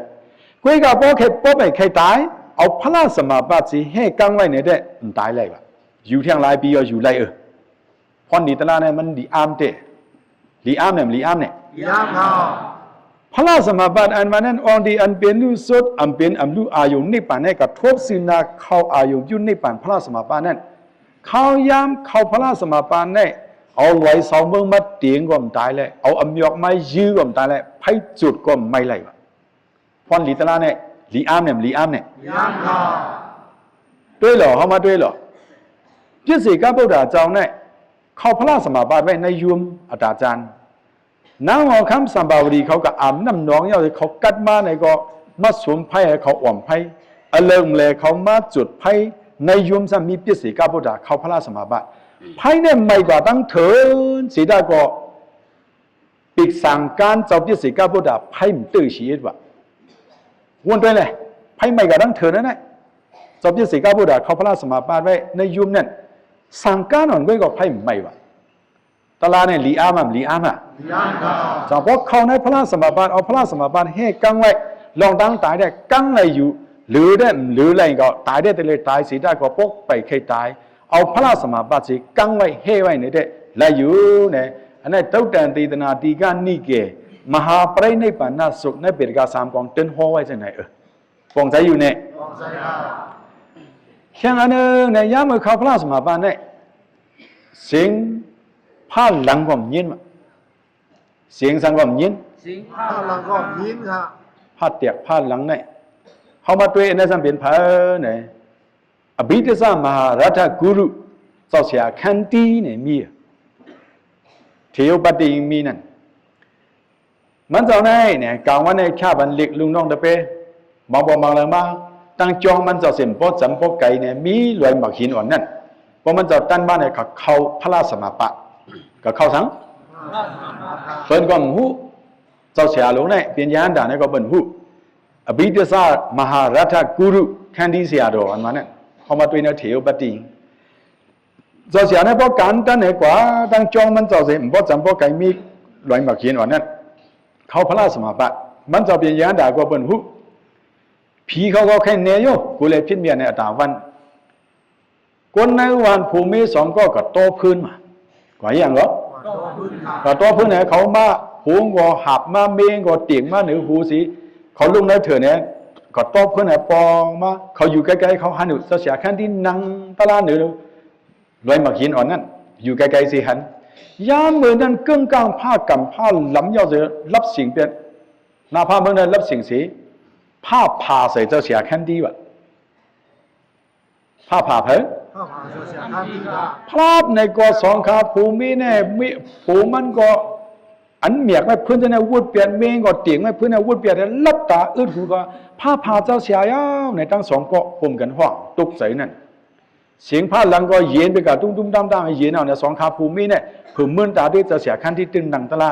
ກວຍກະບໍ່ໃຄ່ ບໍ່ໄປໃຄ່ຕາຍ ເອົາພະລາສະມາບັດຊິແຮ່ກັ້ງໄວ້ໃນແຕ່ ມັນຕາຍໄດ້ວ່າ ຢູ່ທຽງຫຼາຍປີກໍຢູ່ໄດ້ ເອີ ພອນດີຕະລາໃນມັນດີອາມເຕ ລີອາມແນມ ລີອາມແນ ລີອາມເຮົາ ພະລາສະມາບັດອັນວ່ານັ້ນ ອອງດີອັນເປັນລຸສົດ ອັນເປັນອຳລຸອາຍຸນິບພານໃນ ກະທົບຊື່ນາເຂົ້າອາຍຸຍຸດນິບພານ ພະລາສະມາບັດນັ້ນ ເຂົ້າຍາມເຂົ້າພະລາສະມາບັດໃນ ເອົາລວຍເສົາເມືອງມາຕຽງກໍບໍ່ຕາຍແລ້ວ ເອົາອຳຍອກມາຢືກໍບໍ່ຕາຍແລ້ວ ໄຟຈຸດກໍໄໝ້ໄດ້ວ່າ ພອນລີຕະລາແນ ລີອາມແນມ ລີອາມແນ ຕວຍຫຼໍ ເຮົາມາຕວຍຫຼໍ ພິເສກະບຸດທາເຈົ້າໃນ ເຂົາພະລາສະມາບັດໄວ້ໃນຍຸມອາຕາຈານ ນາງຫໍຄຳສຳພາວະດີ ເຂົາກະອາບນ້ຳໜອງເຍົາ ເຂົາກັດມາໃນກໍມາສຸມໄຟ ເຂົາອອມໄຟ ອະເລີມແລເຂົາມາຈຸດໄຟ ໃນຍຸມຊ້ຳມີພິເສກະບຸດທາເຂົາພະລາສະມາບັດ ໄຟແນມໄໝ້ກວ່າຕັ້ງເທີນ ສີດາກໍ ປີກສັງການເຈົ້າພິເສກະບຸດທາ ໄຟມັນຕື້ຊີວິດວ່າ ວົນຕົວແຫຼະ ໄຟໄໝ້ກະດັງເທີນນັ້ນແຫຼະ ເຈົ້າພິເສກະບຸດທາເຂົາພະລາສະມາບັດໄວ້ໃນຍຸມນັ້ນ ສັງການອ່ອນເວີຍກໍໄຟໄໝ້ວ່າ ຕະລາໃນລີອາມ ລີອາມ ຈາກພວກເຂົາໃນພະລາສະມາບັດ ເອົາພະລາສະມາບັດແຮ່ກັ້ງໄວ້ ລອງຕັ້ງຕາຍໄດ້ ກັ້ງໄດ້ຢູ່ ຫຼືໄດ້ ຫຼືໄດ້ກໍຕາຍໄດ້ ແຕ່ເລີຍຕາຍສີດາກໍປົກໄປໄຄຕາຍ ເອົາພະລາສະມາບັດຊິກັງໄວ້ ແຮ່ໄວ້ນີ້ເດ້ ລະຢູ່ແນ່ ອັນນັ້ນ ເຕົາແຕນຕີຕະນາ ຕີການິເກ ມະຫາປະລິນິບພານນະສຸກ ໃນປິຕະກະສາມກອງ ເຕີນຫໍໄວ້ຈັ່ງໃດ ເອີ ປອງໃຈຢູ່ແນ່ ປອງໃຈ ແຂ່ງອັນໜຶ່ງໃນຍາມເມື່ອເຂົ້າພະລາສະມາບັດນີ້ ສຽງພາຫຼັງກໍຍິນ ສຽງສັງກໍຍິນ ສຽງພາຫຼັງກໍຍິນ ພາແຕກພາຫຼັງໃນ ເຮົາມາຕົວະອັນນັ້ນ ສຳເປັນໃຜໃນ ອະພິເດສະມະຫາລັດຖະກຸລຸ ເຈົ້າເສຍຄັນຕີໃນມີ ເທໂຍປະຕິມີນັ້ນ ມັນເຈົ້າໃນ ແນ ກາງວັນໃນຂາບັນເລັກລຸງນ້ອງຕະເປ ບາງບໍ່ບາງລະມາ ຕັ້ງຈ້ອງມັນເຈົ້າເສັນບໍ່ຈຳບໍ່ໄກແນ່ ມີລອຍໝາກຫີນອ່ອນນັ້ນ. ເພາະມັນເຈົ້າຕັນມາແນ່ ກໍເຂົ້າພະລາສະມາປາດ ກໍເຂົ້າສັງ ເພິ່ນກໍຮູ້. ເຈົ້າເສຍຫຼົງໃນເປັນຍານດາໃນກໍເພິ່ນຮູ້. ອະບິດຕະສາ ມະຫາລັດຖະກຸລຸ ຂັນຕິເສຍດອກ ອັນວ່ານັ້ນ ເຂົ້າມາຕົວໃນເທວປະຕິ ເຈົ້າເສຍໃນບໍ່ການຕັນໃນກວ່າ ຕັ້ງຈ້ອງມັນເຈົ້າເສນບໍ່ຈຳບໍ່ໄກ ມີລອຍໝາກຫີນອ່ອນນັ້ນ ເຂົ້າພະລາສະມາປາດ. ມັນເຈົ້າເປັນຍານດາກໍເພິ່ນຮູ້. ຜີເຂົາກໍແຄນແນ່ຢູ່ ກູແລຜິດເມຍໃນອາຕາວັນ. ຄົນໃນວານຜົວເມສອງກໍ ກໍຕໍ່ເພິ່ນມາ ກວ່າອີ່ຫຍັງກໍ ກໍຕໍ່ເພິ່ນໃຫ້ເຂົາມາ ໂຫງກໍຫາບມາ ເມງກໍຕຽງມາເໜີຫູສີ ເຂົາລົງໃນເທີແນ່ ກໍຕໍ່ເພິ່ນໃຫ້ປອງມາ. ເຂົາຢູ່ໃກ້ໆ ເຂົາຫັນຢູ່ ເຈົ້າເສຍຂັນຕິນັ່ງຕະລາເໜີ ລອຍໝາກຫີນອ່ອນນັ້ນ ຢູ່ໄກໆຊິຫັນ. ຍາມມື້ນັ້ນເກິ່ງກ້າງ ຟ້າກຳຟ້າລຳຍາວເສີ ລັບສິງເປັນ ໜ້າຟ້າເມືອງນັ້ນລັບສິງເສ ຟ້າຜ່າໃສ່ເຈົ້າເສຍຂັນຕິວ່າ ຟ້າຜ່າໃຜ? ພາບໃນກໍສອງຂາຜົວເມແນ່ ເມ ຜົວມັນກໍອັນແມກໄວ້ເພິ່ນຈະແນວວົດປຽດ ເມງກໍຕຽງໄວ້ເພິ່ນແນວວົດປຽດ ຫຼັບຕາອຶດຫູກໍ ຟ້າຜ່າເຈົ້າເສຍຍາວ ໃນທັງສອງກໍໂຮມກັນຮ້ອງຕົກໃຈນັ້ນ. ສຽງຟ້າຫຼັງກໍເຢັນໄປກະຕຸ້ມໆຕ່າມໆ ເຢັນເອົາໃນສອງຂາຜົວເມແນ່ ເພິ່ນເມີນຕາດ້ວຍເຈົ້າເສຍຂັນຕິ ຕື່ນນັ່ງຕະລາ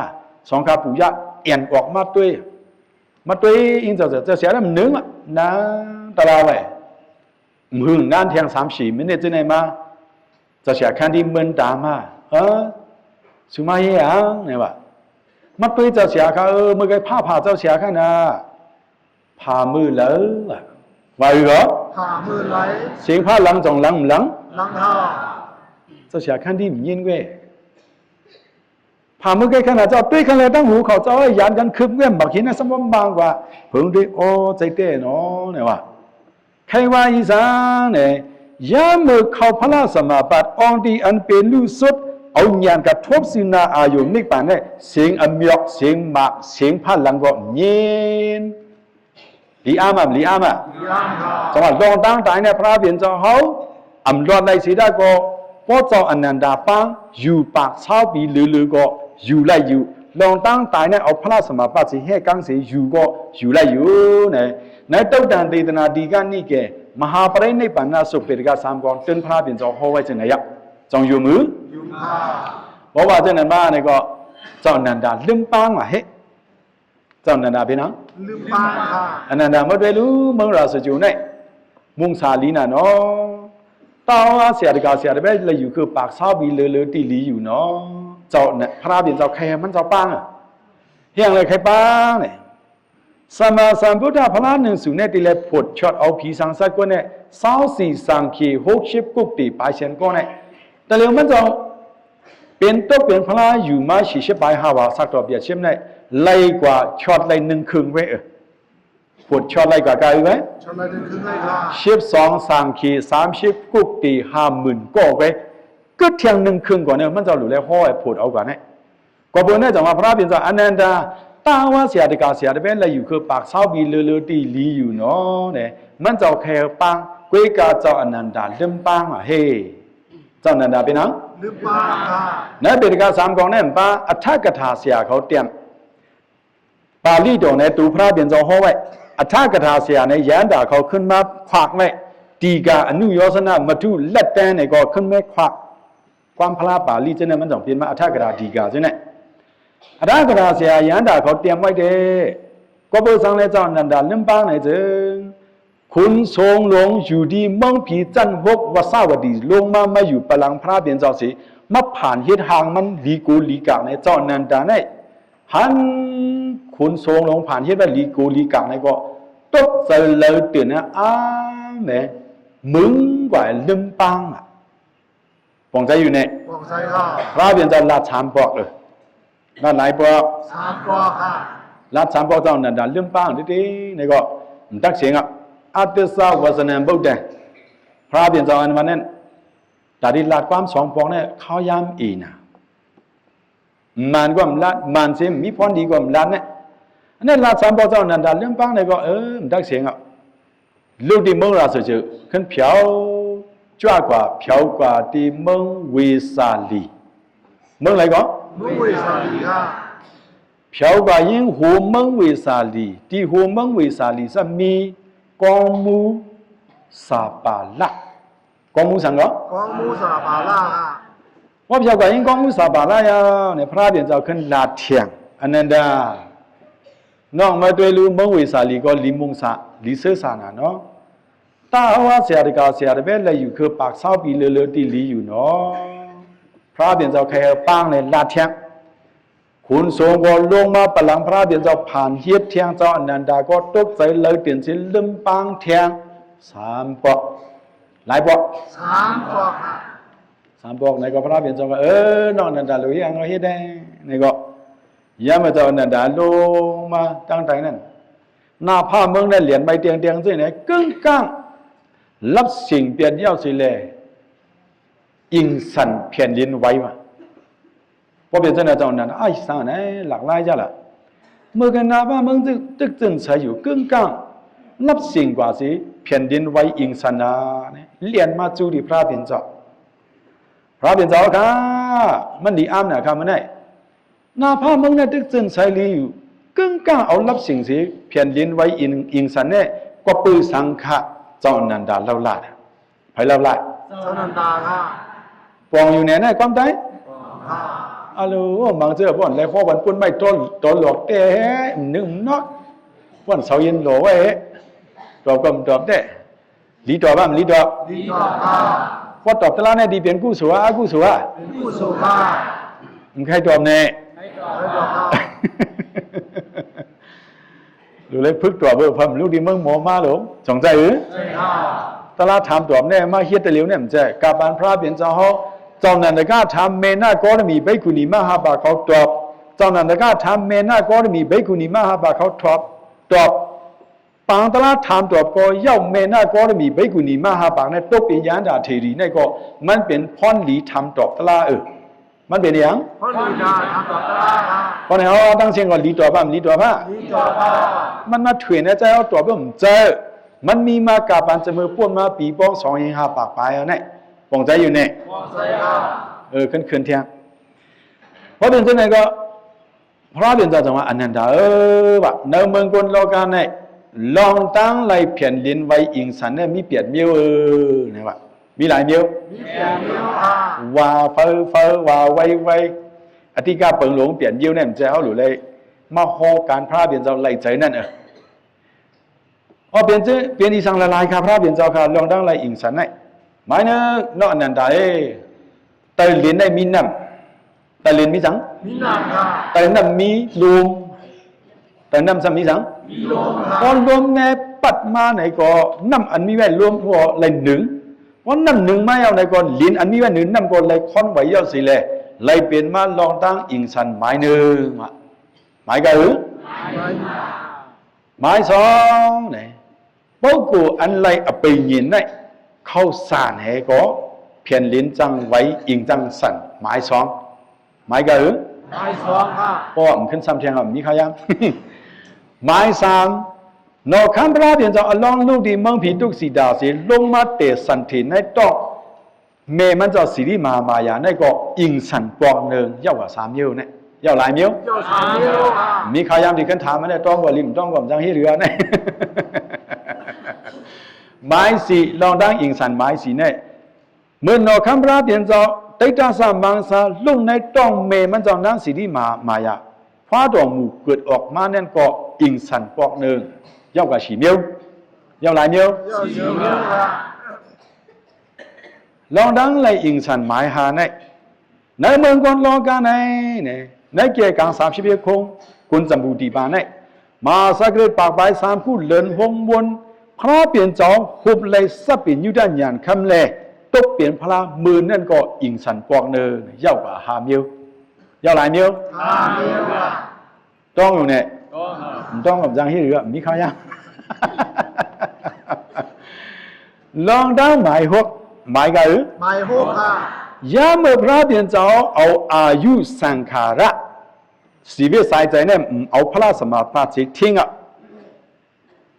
ສອງຂາປູຢາແອ່ນອອກມາຕົວຍ ມາຕົວຍອີ່ເຈົ້າເສຍ ເຈົ້າເສຍນັ້ນໜຶ່ງນາງຕະລາໄວ້ ຫຶງນານແທງສາມສີ່ມິນິດຈັ່ງໃດມາ ເຈົ້າເສຍຂັນຕິເມີນຕາມາ ເອີ ສຸມາເຮັດຫຍັງ ແນວວ່າ ມາຕົວຍເຈົ້າເສຍຂ້າ ເອີ ເມື່ອໄກຟ້າຜ່າເຈົ້າເສຍຂ້ານະ ຜ່າມື້ໃດ ວ່າ ວ່າອີກກໍ ຜ່າມື້ໃດ ສຽງຟ້າຫຼັງຈອງຫຼັງ ຫຼັງ ຫຼັງທ່າ ເຈົ້າເສຍຂັນຕິຍິນເວີຍ ຜ່າມື້ໃກ້ຂະໜາດເຈົ້າ ຕຸ້ຍຄັນແລຕັ້ງຫູເຂົາເຈົ້າ ຍານກັນຄຶບແຫວມບັກຫີນນະ ສຳມາບາງກວ່າ ເພິ່ງໄດ້ອໍໃຈແຕ່ເນາະ ແນວວ່າ ໃຄວ່າອີສານແນ່ ຍາມເມື່ອເຂົ້າພະລາສະມາປາດ ອ່ອງທີ່ອັນເປັນລູກສຸດ ເອົາຍານກະທົບຊື່ໜ້າອາຍົງນິບານແນ່ ສຽງອະມຽກ ສຽງໝາກ ສຽງພະລັງກໍເຢັນ ລີອາມາ ລີອາມາ ຈັງຫວະລອງຕາງຕາຍໃນພະລາເປັນເຈົ້າເຮົາ ອຳລອດໄລສີດາກໍ ເພາະເຈົ້າອະນັນດາປາງ ຢູ່ປາກຊາວປີເຫຼືອໆກໍຢູ່ໄດ້ຢູ່ ລອງຕາງຕາຍໃນເອົາພະລາສະມາປາດສີແຮກາງເສຢູ່ກໍຢູ່ໄດ້ຢູ່ ໃນ ໃນຕົກດັງເຕຕະນາດີການນີ້ແກ່ ມະຫາປະລິນິບານນະສຸກເປຕະກະສາມກອງ ເຕີນພະລາເປັນເຈົ້າເຮົາໄວ້ຈັ່ງໃດຍະ ຈອງຢູ່ມື ຢູ່ມາ ເພາະວ່າຈັ່ງນັ້ນມາໃນກໍ ເຈົ້າອະນັນດາລືມປາງວ່າເຮ ເຈົ້າອະນັນດາເປັນຫຍັງ? ລືມປາງ ອະນັນດາໝົດເວລາເມືອງລາຊະຈຸໃນ ມຸງສາລີນະເນາະ ຕາວາເສຍຕະກາເສຍຕະເບລະຢູ່ຄືປາກຊາວບີເລີເລີຕີລີຢູ່ເນາະ ເຈົ້ານະ ພະລາເປັນເຈົ້າໄຄໃຫ້ມັນເຈົ້າປາງ ເຮັດຫຍັງເລີຍໄຄປາງນີ້ ສຳມາສຳພຸດທະພະລາໜຶ່ງສູນແນ່ ຕິແລຜົດຊອດເອົາຜີສັງສັດກວ່າແນ່ ຊາວສີ່ສັງຄີ ຫົກສິບກຸກຕີປາຍແສນກໍແນ່ ແຕ່ແລ້ວມັນເຈົ້າ ເປັນຕົກເປັນພະລາຢູ່ມາສີ່ສິບປາຍຫ້າວາ ສັກຕໍ່ປຽດເຊັ່ນໃດ ໄລ່ກວ່າຊອດໄລ່ໜຶ່ງເຄິ່ງເວີຍ ເອີ ໂພດຊອດໄລ່ກວ່າກາອີກເວີຍ ຊອດໄລ່ໜຶ່ງເຄິ່ງໄລ່ກວ່າ ສິບສອງສັງຄີ ສາມສິບກຸກຕີ ຫ້າໝື່ນກໍເວີຍ ກຶດທຽງໜຶ່ງເຄິ່ງກວ່າເນີ ມັນເຈົ້າຫຼູແລຮ້ອຍໂພດເອົາກວ່າແນ່ ກໍເບິ່ງໄດ້ຈັ່ງວ່າພະລາເປັນເຈົ້າອະນັນດາ ຕາວາເສຍຕະກາເສຍຕະເບນໄລຢູ່ຄືປາກຊາວບີເລີເລີຕີລີຢູ່ເນາະ ແນ່ ມັນເຈົ້າແຄ່ປາງ ກວຍກາເຈົ້າອະນັນດາລືມປາງວ່າເຮ ເຈົ້າອະນັນດາເປັນຫຍັງ? ລືມປາງ ໃນເບຕະກາສາມກອງນັ້ນປາ ອັດຖະກະຖາເສຍເຂົາຕຽມ ປາລີດອກໃນຕູພະລາເປັນເຈົ້າຫໍໄວ້ ອັດຖະກະຖາເສຍໃນຍານດາເຂົາຂຶ້ນມາຂວາກໄວ້ ຕີກາອະນຸໂຍສະນະ ມັດຖຸ ແລະ ແຕນໃນກໍຂຶ້ນມາຂວາກ ຄວາມພະລາປາລີຈັ່ງນັ້ນ ມັນຕ້ອງປ່ຽນມາອັດຖະກະຖາດີກາຈັ່ງນັ້ນ ອັດຖະກະຖາເສຍຍານດາເຂົາຕຽມໄວ້ເດ້ ກໍເບີສັງແລເຈົ້າອະນັນດາລືມປາງໃນເຈີງ ຂຸນສົງຫຼົງຢູ່ທີ່ເມືອງຜີຈັນຫົກ ວັດສາວະດີ ລົງມາ ມາຢູ່ປະລັງພະລາເປັນເຈົ້າສີ ມາຜ່ານເຮັດຮ່າງມັນຫຼີໂກຫຼີກາກໃນເຈົ້າອະນັນດາໃນ ຫັນຂຸນສົງຫຼົງຜ່ານເຮັດວ່າຫຼີໂກຫຼີກາກໃນກໍຕົກໃຈເລີຍຕື່ນນະ ອາແມ ມຶງກວ່າລືມປາງອະ ປອງໃຈຢູ່ແນ່ ປອງໃຈ ພະລາເປັນເຈົ້າລາດສາມປອກ ເອີ ລາດຫຼາຍປອກ ສາມປອກ ລາດສາມປອກ ເຈົ້າອະນັນດາລືມປາງເດ້ໆ ໃນກໍມັນຕັກເສງອະ ອາຕິສາວັດສະນະບຸດເດ ພະລາເປັນເຈົ້າອັນວ່ານັ້ນ ຕາທີ່ລາດຄວາມສອງປອກແນ່ ເຂົາຍາມອີນະ ມານກວ່າມລາດ ມານຊິມີພອນດີກວ່າມລາດແນ່ ອັນນັ້ນລາດສາມປອກ ເຈົ້າອະນັນດາລືມປາງໃນກໍ ເອີ ມັນຕັກເສງອະ ລູກທີ່ເມືອງລາຊະເຈີ ຂຶ້ນຜຽວ ຈວກວ່າ ຜຽວກວ່າທີ່ເມືອງເວສາລີ ເມືອງໃດກໍ? ເມືອງເວສາລີ ຜຽວກວ່າຍິ່ງໂຮມເມືອງເວສາລີ ທີ່ໂຮມເມືອງເວສາລີ ຊະມີກອງໝູ ສາປາລະ. ກອງໝູສັງເກາະ? ກອງໝູສາປາລະ. ພວກເຈົ້າກໍຍັງກອງໝູສາປາລະຢູ່ນີ້ ພະເປັນເຈົ້າຂຶ້ນລາດແທງ ອານັນດາ ນ້ອງມາດ້ວຍລູກເມືອງເວສາລີກໍລີມຸງສາ ລີເຊີສານາເນາະ. ຕາເຮົາວ່າເສຍຕະກາເສຍຕະເວດແລະຢູ່ຄືປາກຊາວປີເລີເລີຕີລີຢູ່ເນາະ. ພະເປັນເຈົ້າໄຄເອົາປາງແລະລາດແທງ. ຂຸນສົງກໍລົງມາປະຫຼັງພະເປັນເຈົ້າ ຜ່ານເຮັດແທງ ເຈົ້າອານັນດາກໍຕົກໃຈເລີຍເຕັນຊິລຶ້ມປາງແທງ ສາມປອກ ຫຼາຍປອກ ສາມປອກ ສາມປອກ. ໃນກໍພະເປັນເຈົ້າກໍ ເອີ ນ້ອງອານັນດາ ເຮັດຫຍັງເຮົາເຮັດແດ່ ໃນກໍ ຍາມເຈົ້າອານັນດາລົງມາຕັ້ງໃຕ້ນັ້ນ ໜ້າຜາເມືອງໄດ້ຫຼຽນໄມ້ຕຽງໆ ຊີ້ນະ ກຶ້ງກ້າງ ລັບສິ່ງປ່ຽນຍາວຊິແລ ອິງສັນແຜ່ນດິນໄຫວວ່າ. ພໍເປັນຈັ່ງໃດເຈົ້ານັ້ນ ອ້າຍ ສ້າງແນ ຫຼາກຫຼາຍຈ້າລະ ເມື່ອກັນໜ້າບ້ານເມືອງຕຶກ ຕຶກຕຶນໃສຢູ່ ກຶ້ງກ້າງ ນັບສິ່ງກວ່າຊິແຜ່ນດິນໄຫວ ອິງສັນນາ ຫຼຽນມາຈູ່ທີ່ພະເປັນເຈົ້າ. ພະເປັນເຈົ້າຂ້າ ມັນດີອາມນະຂ້າ ມື້ໃດ ໜ້າຜາເມືອງນະຕຶກຕຶນໃສລີຢູ່ ກຶ້ງກ້າງເອົາລັບສິ່ງຊິແຜ່ນດິນໄຫວ ອິງ ອິງສັນແນ ກໍປືສັງຄະ ເຈົ້າອານັນດາເລົ່າຫຼ້າ ໃຜເລົ່າຫຼ້າ? ເຈົ້າອານັນດາຂ້າ ປອງຢູ່ແນໃນຄວາມໃດ? ປອງຂ້າ ອາໂລ ມັງເຈີບ່ອນແລ ພໍວັນປຸ້ນໄມ້ໂຕ ໂຕຫຼອກແຕ່ ໜຶ່ງເນາະ ບ່ອນເສົາເຢັນຫຼໍໄວ້ ຕອບກໍຕອບແຕ່ ລີຕອບບໍ່? ລີຕອບ ລີຕອບຂ້າ ບໍ່ຕອບຕະລາແນ ດີເປັນກຸສົລ ອາກຸສົລ ເປັນກຸສົລຂ້າ ໃຄຕອບແນ? ໃຄຕອບຂ້າ ລູກເລີຍຝຶກຕົວເບີ ເພິ່ນລູກດີເມືອງໝໍມາໂລ ສົງໄຈເອີ ໃຈຂ້າ ຕະລາຖາມຕອບແນ ມາເຮັດແຕ່ຫຼຽວແນ ແມ່ນໃຈ ກາບານພະເປັນເຈົ້າເຮົາ ເຈົ້າອານັນດາຖາມແມ່ນາກໍລະມີ ໄບກຸນີມະຫາບາກເຂົາຕອບ ເຈົ້າອານັນດາຖາມແມ່ນາກໍລະມີ ໄບກຸນີມະຫາບາກເຂົາຕອບ ຕອບ ປາງຕະລາຖາມຕອບກໍເຍົາ ແມ່ນາກໍລະມີ ໄບກຸນີມະຫາບາກໃນຕົກເປັນຍານດາເທຣີໃນກໍ ມັນເປັນພອນລີຖາມຕອບຕະລາເອີ ມັນເປັນຫຍັງ? ພອນລີຖາມຕອບຕະລາ ພອນໃຫ້ເຮົາທັງສຽງກໍລີຕອບ ບໍ່ ລີຕອບ ມັນມາຖວຍໃນໃຈເຮົາຕອບບໍ່ເຈີ ມັນມີມາກາບານຈະເມີປ່ວນມາປີປອງສອງເຮງຫ້າປາກປາຍເຮົາໃນ ປອງໃຈຢູ່ແນ ປອງໃຈເຮົາ ເອີ ເຂີນໆ ທຽງ ພໍເປັນຈັ່ງໃດກໍ ພະເປັນເຈົ້າຈັ່ງວ່າ ອານັນດາເອີຍ ວ່າ ໃນເມືອງກົນໂລກາໃນ ລອງຕັ້ງໄລ່ແຜ່ນດິນໄຫວ ອິງສັນແນ ມີແປດມ້ຽວເອີຍ ນະວ່າ ມີຫຼາຍມ້ຽວ ມີແປດມ້ຽວ ວ່າເຟີເຟີ ວ່າໄວໄວ ອະຕິກາເປິງຫຼົງ ແປດມ້ຽວແນ ແມ່ນໃຈເຮົາ ຫຼືໄດ້ມາຮໍການພະເປັນເຈົ້າໄລ່ໃຈນັ້ນເອີຍ. ອໍ ເປັນ ເປັນອີ່ສັງຫຼາຍໆ ຂ້າພະເປັນເຈົ້າຂ້າ ລອງດັ່ງໄລອິງສັນໃນ ໝາຍໜຶ່ງ ເນາະ ອານັນດາເອີຍ ໃຕ້ດິນໃນມີນ້ຳ ໃຕ້ດິນມີສັງ ມີນ້ຳ ໃຕ້ນ້ຳມີລົມ ໃຕ້ນ້ຳຊ້ຳມີສັງ ມີລົມ ພໍລົມແນປັດມາໃນກໍ ນ້ຳອັນມີໄວ້ລົມກໍໄລໜຶ່ງ ພໍນ້ຳໜຶ່ງມາເອົາໃນກໍ ດິນອັນມີໄວ້ໜຶ່ງ ນ້ຳກໍໄລຄ່ອນໄຫວເອົາຊີ້ແລ ໄລເປັນມາລອງຕັ້ງອິງສັນໝາຍໜຶ່ງ ໝາຍກະ ໝາຍສອງ ເນ ເປົາໂກອັນໄລອະໄປຍິນໃນ ເຂົ້າສານແຮກໍ ແຜ່ນດິນຈັ່ງໄຫວ ອິງຈັ່ງສັນ ໝາຍສອງ ໝາຍກະ ໝາຍສອງ ເພາະວ່າມັນຂຶ້ນຊ້ຳທຽງ ມີຄາວຍາມ ໝາຍສາມ ເນາະ ຄຳພະເປັນເຈົ້າອະລອງລູກດີເມືອງຜີຕຸກສີດາສີ ລົງມາເຕະສັນເຖໃນຕອກ ແມ່ມັນເຈົ້າສີລິມາມາຍາໃນກໍ ອິງສັນປອກໜຶ່ງ ເຍົາກວ່າສາມເຍົາແນ ເຍົາຫຼາຍເຍົາ ເຍົາສາມເຍົາ ມີຄາວຍາມທີ່ຂຶ້ນຖາມມາແນ ຕ້ອງກວ່າລິມ ຕ້ອງກວ່າຈັງເຮັດເຮືອແນ ໝາຍສີ່ ລອງດັ່ງອິງສັນໝາຍສີ່ແນ ເມື່ອເນາະຄຳພະເປັນເຈົ້າ ໄຕຕະສາມັງສາ ລົງໃນຕອກແມ່ມັນເຈົ້ານາງສີລິມາມາຍາ ຟ້າດອກໝູເກີດອອກມາແນນກໍ ອິງສັນປອກໜຶ່ງ ເຍົາກວ່າສີ່ເຍົາ ເຍົາຫຼາຍເຍົາ ເຍົາສີ່ເຍົາ ລອງດັ່ງໄລອິງສັນໝາຍຫ້າໃນ ໃນເມືອງກວນລໍກາໃນ ໃນເກກາງສາມສິບເອັດຄົງ ກຸນຈຳບູຕີບາໃນ ມາສາກເກດປາກປາຍສາມຄູເລີນຫົງວົນ ພະເປັນເຈົ້າຮຸບໄລສັບເປັນຍຸດທະຍານຄຳແລ ຕົກເປັນພະມື້ນັ້ນກໍ ອິງສັນປອກໜຶ່ງ ເຍົາກວ່າຫ້າເຍົາ ເຍົາຫຼາຍເຍົາ ຫ້າເຍົາ ຕ້ອງຢູ່ແນ ຕ້ອງກັບຈັ່ງເຮັດເຮືອ ມີຄາວຍາມ ລອງດາວໝາຍຫົກ ໝາຍກະ ໝາຍຫົກ ຍາມເມື່ອພະເປັນເຈົ້າເອົາອາຍຸສັງຂາລະ ຊີວິດສາຍໃຈແນມ ເອົາພະລະສະມາບັດຊິຖິ້ມອະ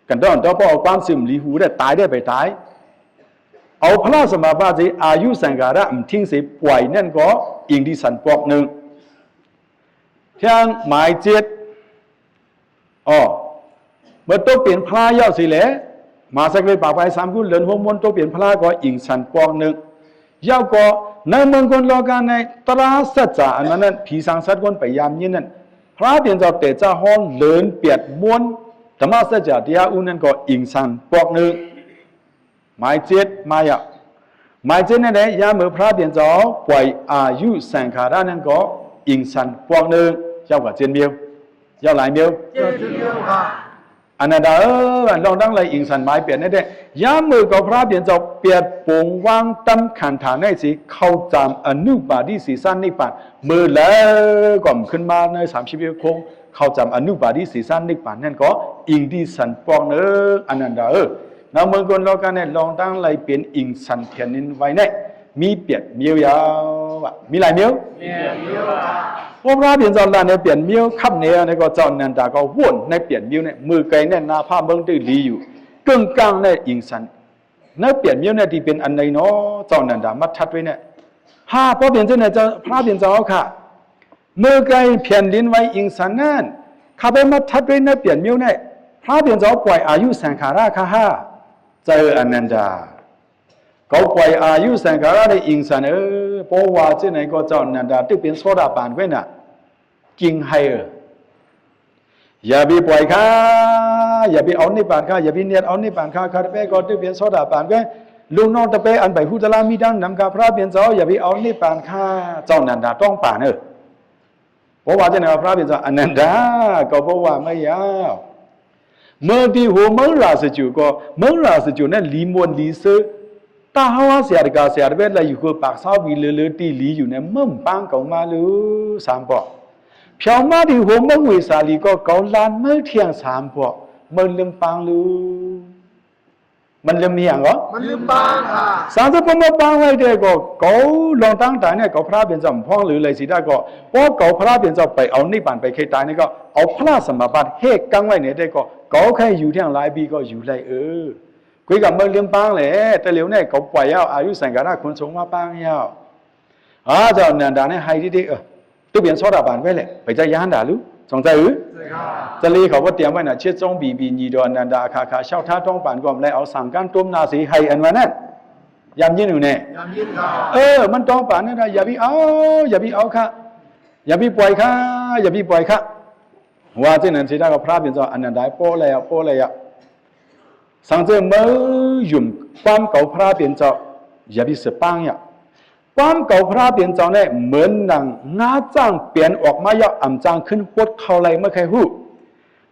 ກັນດອນຕໍ່ ເພາະເອົາຄວາມຊຶມລີຫູໄດ້ ຕາຍໄດ້ໄປຕາຍ ເອົາພະລະສະມາບັດຊິ ອາຍຸສັງຂາລະ ຖິ້ມຊິປ່ວຍນັ້ນກໍ ອິງດິສັນປອກໜຶ່ງ ທຽງໝາຍເຈັດ ອໍ ເມື່ອຕົກເປັນພະເຈົ້າຊີ້ແລ ມາສັກເລດປາກໄປສາມກຸນ ເລີນຫົວມົນໂຕເປັນພະລາກໍອິງສັນປອກໜຶ່ງ. ຍາວກໍໃນເມືອງກົນລໍກາໃນຕະລາສັດຈາອັນນັ້ນ ຜີສາງສັດຄົນໄປຢາມຍິນນັ້ນ ພະລາເປັນເຈົ້າເຕຈາຮ້ອນເລີນປຽດມົນ ທຳມະສັດຈາທີ່ອາອຸນັ້ນກໍອິງສັນປອກໜຶ່ງ. ໝາຍເຈັດມາຍະ ໝາຍເຈັດນັ້ນແຫຼະ ຍາມເມື່ອພະລາເປັນເຈົ້າປ່ອຍອາຍຸສັງຂາລະນັ້ນກໍອິງສັນປອກໜຶ່ງ. ຍາວກວ່າເຈັດມຽວ ຍາວຫຼາຍມຽວ ເຈັດມຽວ ອັນນັ້ນດາເອີ ອັນລອງດັງໄລອິງສັນໝາຍແປດນັ້ນແຫຼະ ຍາມເມື່ອກໍພະລາເປັນເຈົ້າປຽດປົງວາງຕຳຂັນຖານໃນສີເຂົ້າຈາມອະນຸປາທິເສສະນິບາດ ເມື່ອແລ້ວກໍຂຶ້ນມາໃນສາມສິບເອັດໂຄງ ເຂົ້າຈາມອະນຸປາທິເສສະນິບາດນັ້ນກໍອິງທີ່ສັນປອກໜຶ່ງ. ອານັນດາເອີ ນາເມືອງກົນລໍກາແນ ລອງຕັ້ງໄລ່ເປັນອິງສັນແຜ່ນດິນໄຫວແນ ມີແປດມ້ຽວຢາວ ມີຫຼາຍມ້ຽວ ແປດມ້ຽວ ພວກພະເປັນເຈົ້າລາດໃນແປດມ້ຽວ ຄັບແນວໃນກໍເຈົ້າອານັນດາກໍວົນໃນແປດມ້ຽວໃນ ມືໄກແນນນາພາເບິ່ງຕື້ລີຢູ່ ເກິ່ງກ້າງໃນອິງສັນ ໃນແປດມ້ຽວໃນທີ່ເປັນອັນໃດນໍ ເຈົ້າອານັນດາມາທັດໄວ້ແນ ຫາ ພະເປັນເຈົ້າໃນເຈົ້າ ພະເປັນເຈົ້າເຮົາຂ້າ ເມື່ອໄກແຜ່ນດິນໄຫວອິງສັນນັ້ນ ຂ້າໄປມາທັດໄວ້ໃນແປດມ້ຽວໃນ ພະເປັນເຈົ້າປ່ອຍອາຍຸສັງຂາລະຂ້າຫາ ເຈົ້າອານັນດາ ເຂົາປ່ອຍອາຍຸສັງຂາລະໃນອິງສັນເອີ ເພາະວ່າເຈົ້າໃນກໍເຈົ້າອານັນດາ ຕຶກເປັນໂສດາບັນໄວ້ນະ ກິງໄຮເອີ ຢ່າໄປປ່ອຍຂ້າ ຢ່າໄປເອົານິບານຂ້າ ຢ່າໄປນຽດເອົານິບານຂ້າ ຂ້າແຕ່ແປກໍຕຶກເປັນໂສດາບັນໄວ້ ລູກນ້ອງແຕ່ແປອັນໄປຫຸຕະລາມີດັ່ງນຳຂ້າ ພະເປັນເຈົ້າ ຢ່າໄປເອົານິບານຂ້າ ເຈົ້າອານັນດາຕ້ອງປານເອີ ເພາະວ່າຈັ່ງໃດ ພະເປັນເຈົ້າອານັນດາ ກໍບໍ່ວ່າມາຍາວ ເມື່ອທີ່ຫົວເມືອງລາຊະຈູກໍ ເມືອງລາຊະຈູນັ້ນລີມ່ວນລີຊື່ ຕາເຮົາເສຍຕະກາເສຍຕະເວັດລະຢູ່ຄືປາກຊາວວີເລີເລີຕີລີຢູ່ໃນເມືອງປາງເຂົາມາລືສາມປອກ ພຽວມາທີ່ຫົວເມືອງເວສາລີກໍເຂົາລານເມືອງທ່ຽງສາມປອກ ເມືອງລືມປາງລື ມັນລືມມີຫຍັງກໍ ມັນລືມປາງຄ່າ ສາງເຈົ້າບໍ່ມາປາງໄວ້ແຕ່ກໍເຂົາລອງຕັ້ງຕາຍໃນກໍພະເປັນເຈົ້າພ້ອງຫຼືໄລສີດາກໍ ເພາະເຂົາພະເປັນເຈົ້າໄປເອົານິບານໄປໄຄຕາຍໃນກໍເອົາພະສະມາບັດເຮັດກັງໄວ້ໃນແຕ່ກໍເຂົາໄຄຢູ່ທ່ຽງຫຼາຍປີກໍຢູ່ໄດ້ເອີ ຄຸຍກັບເມືອງລືມປາງແຫຼະ ແຕ່ຫຼຽວໃນເຂົາປ່ອຍເອົາອາຍຸສັງຂາລະຄຸນຊົງມາປາງຍາວ ອາ ເຈົ້າອານັນດາໃນໄຮດີໆ ເອີ ຕຶກເປັນໂສດາບັນໄວ້ແຫຼະ ໄປຈະຍານດາລູ ຈອງໃຈອື ຈະລີເຂົາບໍ່ຕຽມໄວ້ນະ ເຊດຈອງບີບີນີດອນອານັນດາຄາຄາ ຊາວທາຕ້ອງປານກໍໄດ້ເອົາສັງກັນຕົ້ມນາສີໄຮອັນວ່ານັ້ນ ຍາມຍິນຢູ່ແນ ຍາມຍິນຄ່າ ເອີ ມັນຕ້ອງປານນັ້ນນະ ຢ່າໄປເອົາ ຢ່າໄປເອົາຄ່າ ຢ່າໄປປ່ອຍຂ້າ ຢ່າໄປປ່ອຍຂ້າ ວ່າຈັ່ງນັ້ນຊິໄດ້ກໍພະເປັນເຈົ້າອານັນດາ ພໍແລ້ວ ພໍແລ້ວ ສັງເຈົ້າເມືອງຢຸ່ມຄວາມເຂົາພະເປັນເຈົ້າ ຢ່າໄປສືບປາງຍາ ຄວາມເຂົາພະເປັນເຈົ້າແນ ເໝືອນໜັງງາຈ້າງປ່ຽນອອກມາຍາວ ອຳຈັ່ງຂຶ້ນຫົດເຂົ້າໄລເມື່ອໃຄຮູ້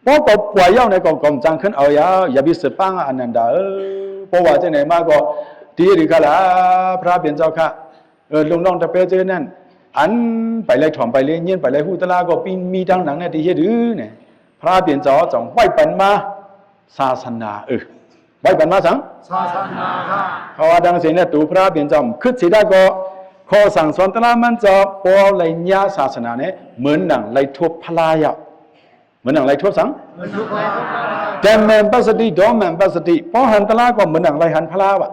ເພາະເຂົາປ່ອຍຍາວໃນກອງກອມຈັ່ງຂຶ້ນເອົາຍາວ ຢ່າໄປສືບປາງອານັນດາເອີ ເພາະວ່າຈັ່ງໃດມາກໍ ທີ່ເຮັດຄືຂ້າລະ ພະເປັນເຈົ້າຂ້າ ເອີ ລູກນ້ອງຕະເປເຈີນັ້ນ ອັນໄປໄລຖ່ອມໄປເລຍຍິນໄປໄລຫູຕະລາກໍມີ ມີທັງຫຼັງແນທີ່ເຮັດຄືແນ ພະເປັນເຈົ້າຈອງໄວ້ປັນມາ ສາສະໜາ ເອີ ໄວ້ປັນມາສັງ ສາສະໜາຄ່າ ເພາະວ່າດັ່ງຊີ້ນະ ຕູພະເປັນເຈົ້າຄຶດຊິໄດ້ກໍ ຂໍ້ສັ່ງສອນຕະລາມັນເຈົ້າ ພໍໄລຍາສາສະໜາແນ ເໝືອນໜັງໄລທົບພະລາຍາວ ເໝືອນໜັງໄລທົບສັງ ເໝືອນໜັງໄລທົບພະລາ ແຕ່ແມ່ນປັດສະຕິ ດອມແມ່ນປັດສະຕິ ພໍຫັນຕະລາກໍເໝືອນໜັງໄລຫັນພະລາວະ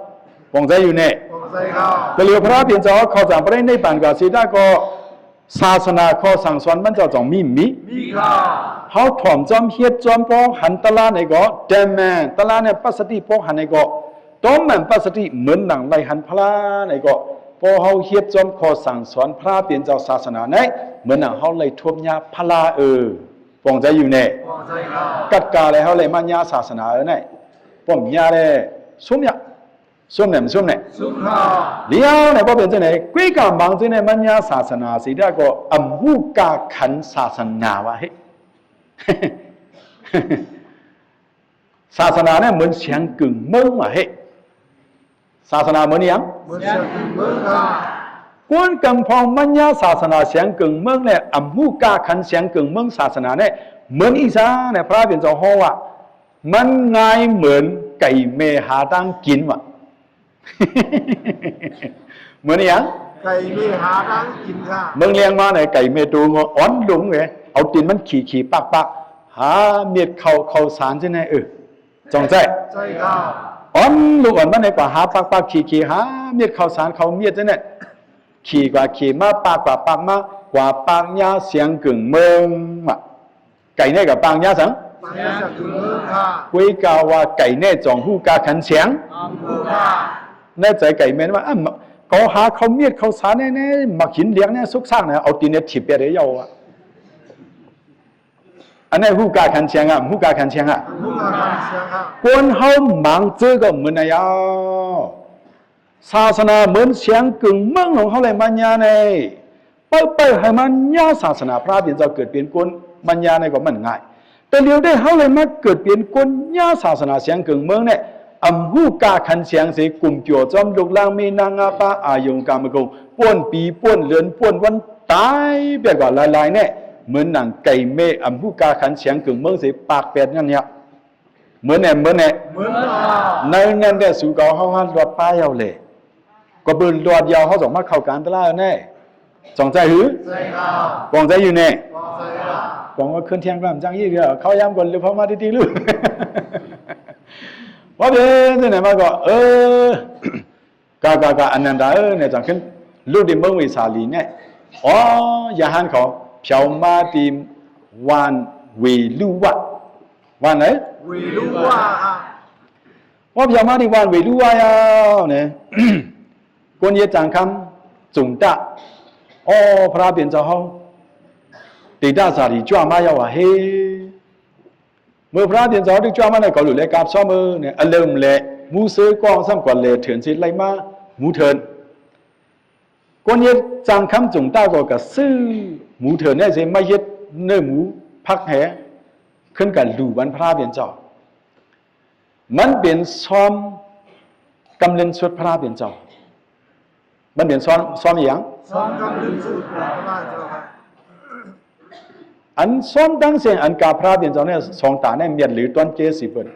ປອງໃຈຢູ່ແນ ປອງໃຈຄ່າ ແຕ່ຫຼຽວພະເປັນເຈົ້າເຂົ້າຈາງປະໄດ້ໃນປານກາສີດາກໍ ສາສະໜາຂໍ້ສັ່ງສອນມັນເຈົ້າຈອງມີ ມີ ມີຄ່າ ເຮົາຖ່ອມຈ້ອມເຮັດຈ້ອມ ພໍຫັນຕະລາໃນກໍ ແຕ່ແມ່ນຕະລາໃນປັດສະຕິ ພໍຫັນໃນກໍ ຕອມແມ່ນປັດສະຕິ ເໝືອນໜັງໄລຫັນພະລາໃນກໍ ພໍເຮົາເຮັດຈ້ອມຂໍ້ສັ່ງສອນພະເປັນເຈົ້າສາສະໜາໃນ ເໝືອນໜັງເຮົາໄລທົບຍາພະລາເອີ ປອງໃຈຢູ່ແນ ປອງໃຈຄ່າ ກັດກາແລເຮົາໄລມາຍາສາສະໜາເອີໃນ ປ້ອມຍາແລ ຊຸມຍາ ຊຸມແນ ຊຸມແນ ຊຸມຄ່າ ດຽວໃນບໍ່ເປັນຈັ່ງໃດ ກຸຍກາມບາງຈັ່ງໃດມັນຍາສາສະໜາສີດາກໍອຳຮູ້ກາຂັນສາສະໜາວ່າ ເຮ ສາສະໜາເນຍເໝືອນສຽງກຶ່ງເມືອງວ່າ ເຮ ສາສະໜາເໝືອນອີ່ຫຍັງ ເໝືອນສຽງກຶ່ງເມືອງຄ່າ ກົນກຳພອງມັນຍາສາສະໜາສຽງກຶ່ງເມືອງແລ ອຳຮູ້ກາຂັນສຽງກຶ່ງເມືອງສາສະໜາເນຍ ເໝືອນອີສານນະ ພະເປັນເຈົ້າເຮົາວ່າ ມັນງ່າຍເໝືອນໄກ່ແມ່ຫາທາງກິນວ່າ ເໝືອນອີ່ຫຍັງ ໄກ່ແມ່ຫາທາງກິນຄ່າ ເມືອງລຽງມາໃນໄກ່ແມ່ໂຕງໍອ່ອນລົງເວ ເອົາຕີນມັນຂີ່ໆປາກໆ ຫາເມັດເຂົ້າເຂົ້າສານຈັ່ງໃດ ເອີ ຈອງໃຈ ໃຈຄ່າ ອ່ອນລູກອ່ອນມັນໃນກວ່າຫາປາກໆ ຂີ່ໆ ຫາເມັດເຂົ້າສານເຂົ້າເມັດຈັ່ງໃດ ຂີ່ກວ່າຂີ່ມາ ປາກກວ່າປາກມາ ກວ່າປາກຍາສຽງກຶ່ງເມືອງວ່າ ໄກ່ໃນກະປາກຍາສັງ ເສຍງກຶ່ງເມືອງ ກວຍກາວ່າໄກ່ແນ່ຈອງຮູ້ກາຂັນສຽງ ໃນໃຈໄກ່ແມ່ນວ່າ ອາ ກໍຫາເຂົ້າມຽດເຂົ້າສານແນ່ໆ ໝາກຫີນຫຼຽງແນ່ ສຸກຊ້າງແນ່ ເອົາຕີນແນ່ຖີບແປດເດ້ເຍົາອະ. ອັນນັ້ນຮູ້ກາຂັນສຽງອະ ຮູ້ກາຂັນສຽງອະ. ກວນເຮົາໝາງເຈີກໍເໝືອນນະຍາວ ສາສະໜາເໝືອນສຽງກຶ່ງເມືອງຂອງເຮົາແຫຼະ ມັນຍາໃນ ເປີດໄປໃຫ້ມັນຍາສາສະໜາພະລາເປັນເຈົ້າເກີດເປັນຄົນ ມັນຍາໃນກໍມັນງ່າຍ. ແຕ່ຫຼຽວໄດ້ເຮົາເລີຍມາເກີດເປັນຄົນຍາສາສະໜາສຽງກຶ່ງເມືອງແນ່ ອຳຮູ້ກາຂັນສຽງເສ ກຸມຈົວຈອມລຸກລາງເມນາງອາປາອາຍົງກາມະກົງ ປ່ວນປີປ່ວນເດືອນປ່ວນວັນ ຕາຍແບບວ່າຫຼາຍໆແນ່ ເໝືອນໜັງໄກ່ແມ່ ອຳຮູ້ກາຂັນສຽງກຶ່ງເມືອງເສ ປາກແປດນັ້ນຍາວ. ເໝືອນແນ່ ເໝືອນແນ່ ເໝືອນລະ. ໃນນັ້ນແຫຼະ ສູເກົ່າເຮົາຫາລອດປ້າຍເອົາແຫຼະ ກໍເບິ່ງລອດຍາວ ເຮົາຕ້ອງມາເຂົ້າການຕະຫຼາດແນ່. ຈອງໃຈຫື? ໃຈເຈົ້າ. ປອງໃຈຢູ່ແນ່? ປອງໃຈລະ. ປອງວ່າຄືນທ່ຽງກວ່າມັນຈັ່ງອີກເດີ ເຂົ້າຍາມກ່ອນຫຼືເຂົ້າມາຕິໆລູກ ວ່າເປັນຈັ່ງໃດມາກໍ ເອີ ກະ ກະ ກະ ອານັນດາເອີຍ ແນ່ຈັ່ງຂຶ້ນ ລູກໄດ້ເບິ່ງວິສາລີແນ່. ອໍ ຍາຫານເຂົາ ເຂົາມາທີ່ວານເວລຸວະ. ວານໃດ? ເວລຸວະ. ພໍເຂົາມາທີ່ວານເວລຸວະຍາວແນ່ ກົນເຢດຈາງຄຳຈຸງຕະ ອໍ ພະລາເປັນເຈົ້າເຮົາ ຕິດຕາສາລີຈົວມາຍາວວ່າເຮ ເມື່ອພະລາເປັນເຈົ້າໄດ້ຈົວມາແລ້ວ ກໍລຸແລກາບຊອມເອີແນ່ ອາເລີ່ມແລະ ໝູເຊີກອງຊ້ຳກວ່າແລເທີນຊິໄລມາໝູເທີນ ກົນເຢດຈາງຄຳຈຸງຕາກໍກະຊື້ໝູເທີນແນ່ເສ ມາເຮັດເນື້ອໝູຜັກແຮ ຂຶ້ນກະຫຼູວັນພະລາເປັນເຈົ້າ. ມັນເປັນຊອມກຳເລັນສຸດພະລາເປັນເຈົ້າ. ມັນເປັນຊອມ ຊອມອີ່ຫຍັງ? ຊອມກຳເລັນສຸດພະລາເປັນເຈົ້າ. ອັນຊອມຕັ້ງສຽງອັນກາບພະລາເປັນເຈົ້າແນ່ ສອງຕາແນ່ ມຽດຫຼືຕອນເກສີເປີນ.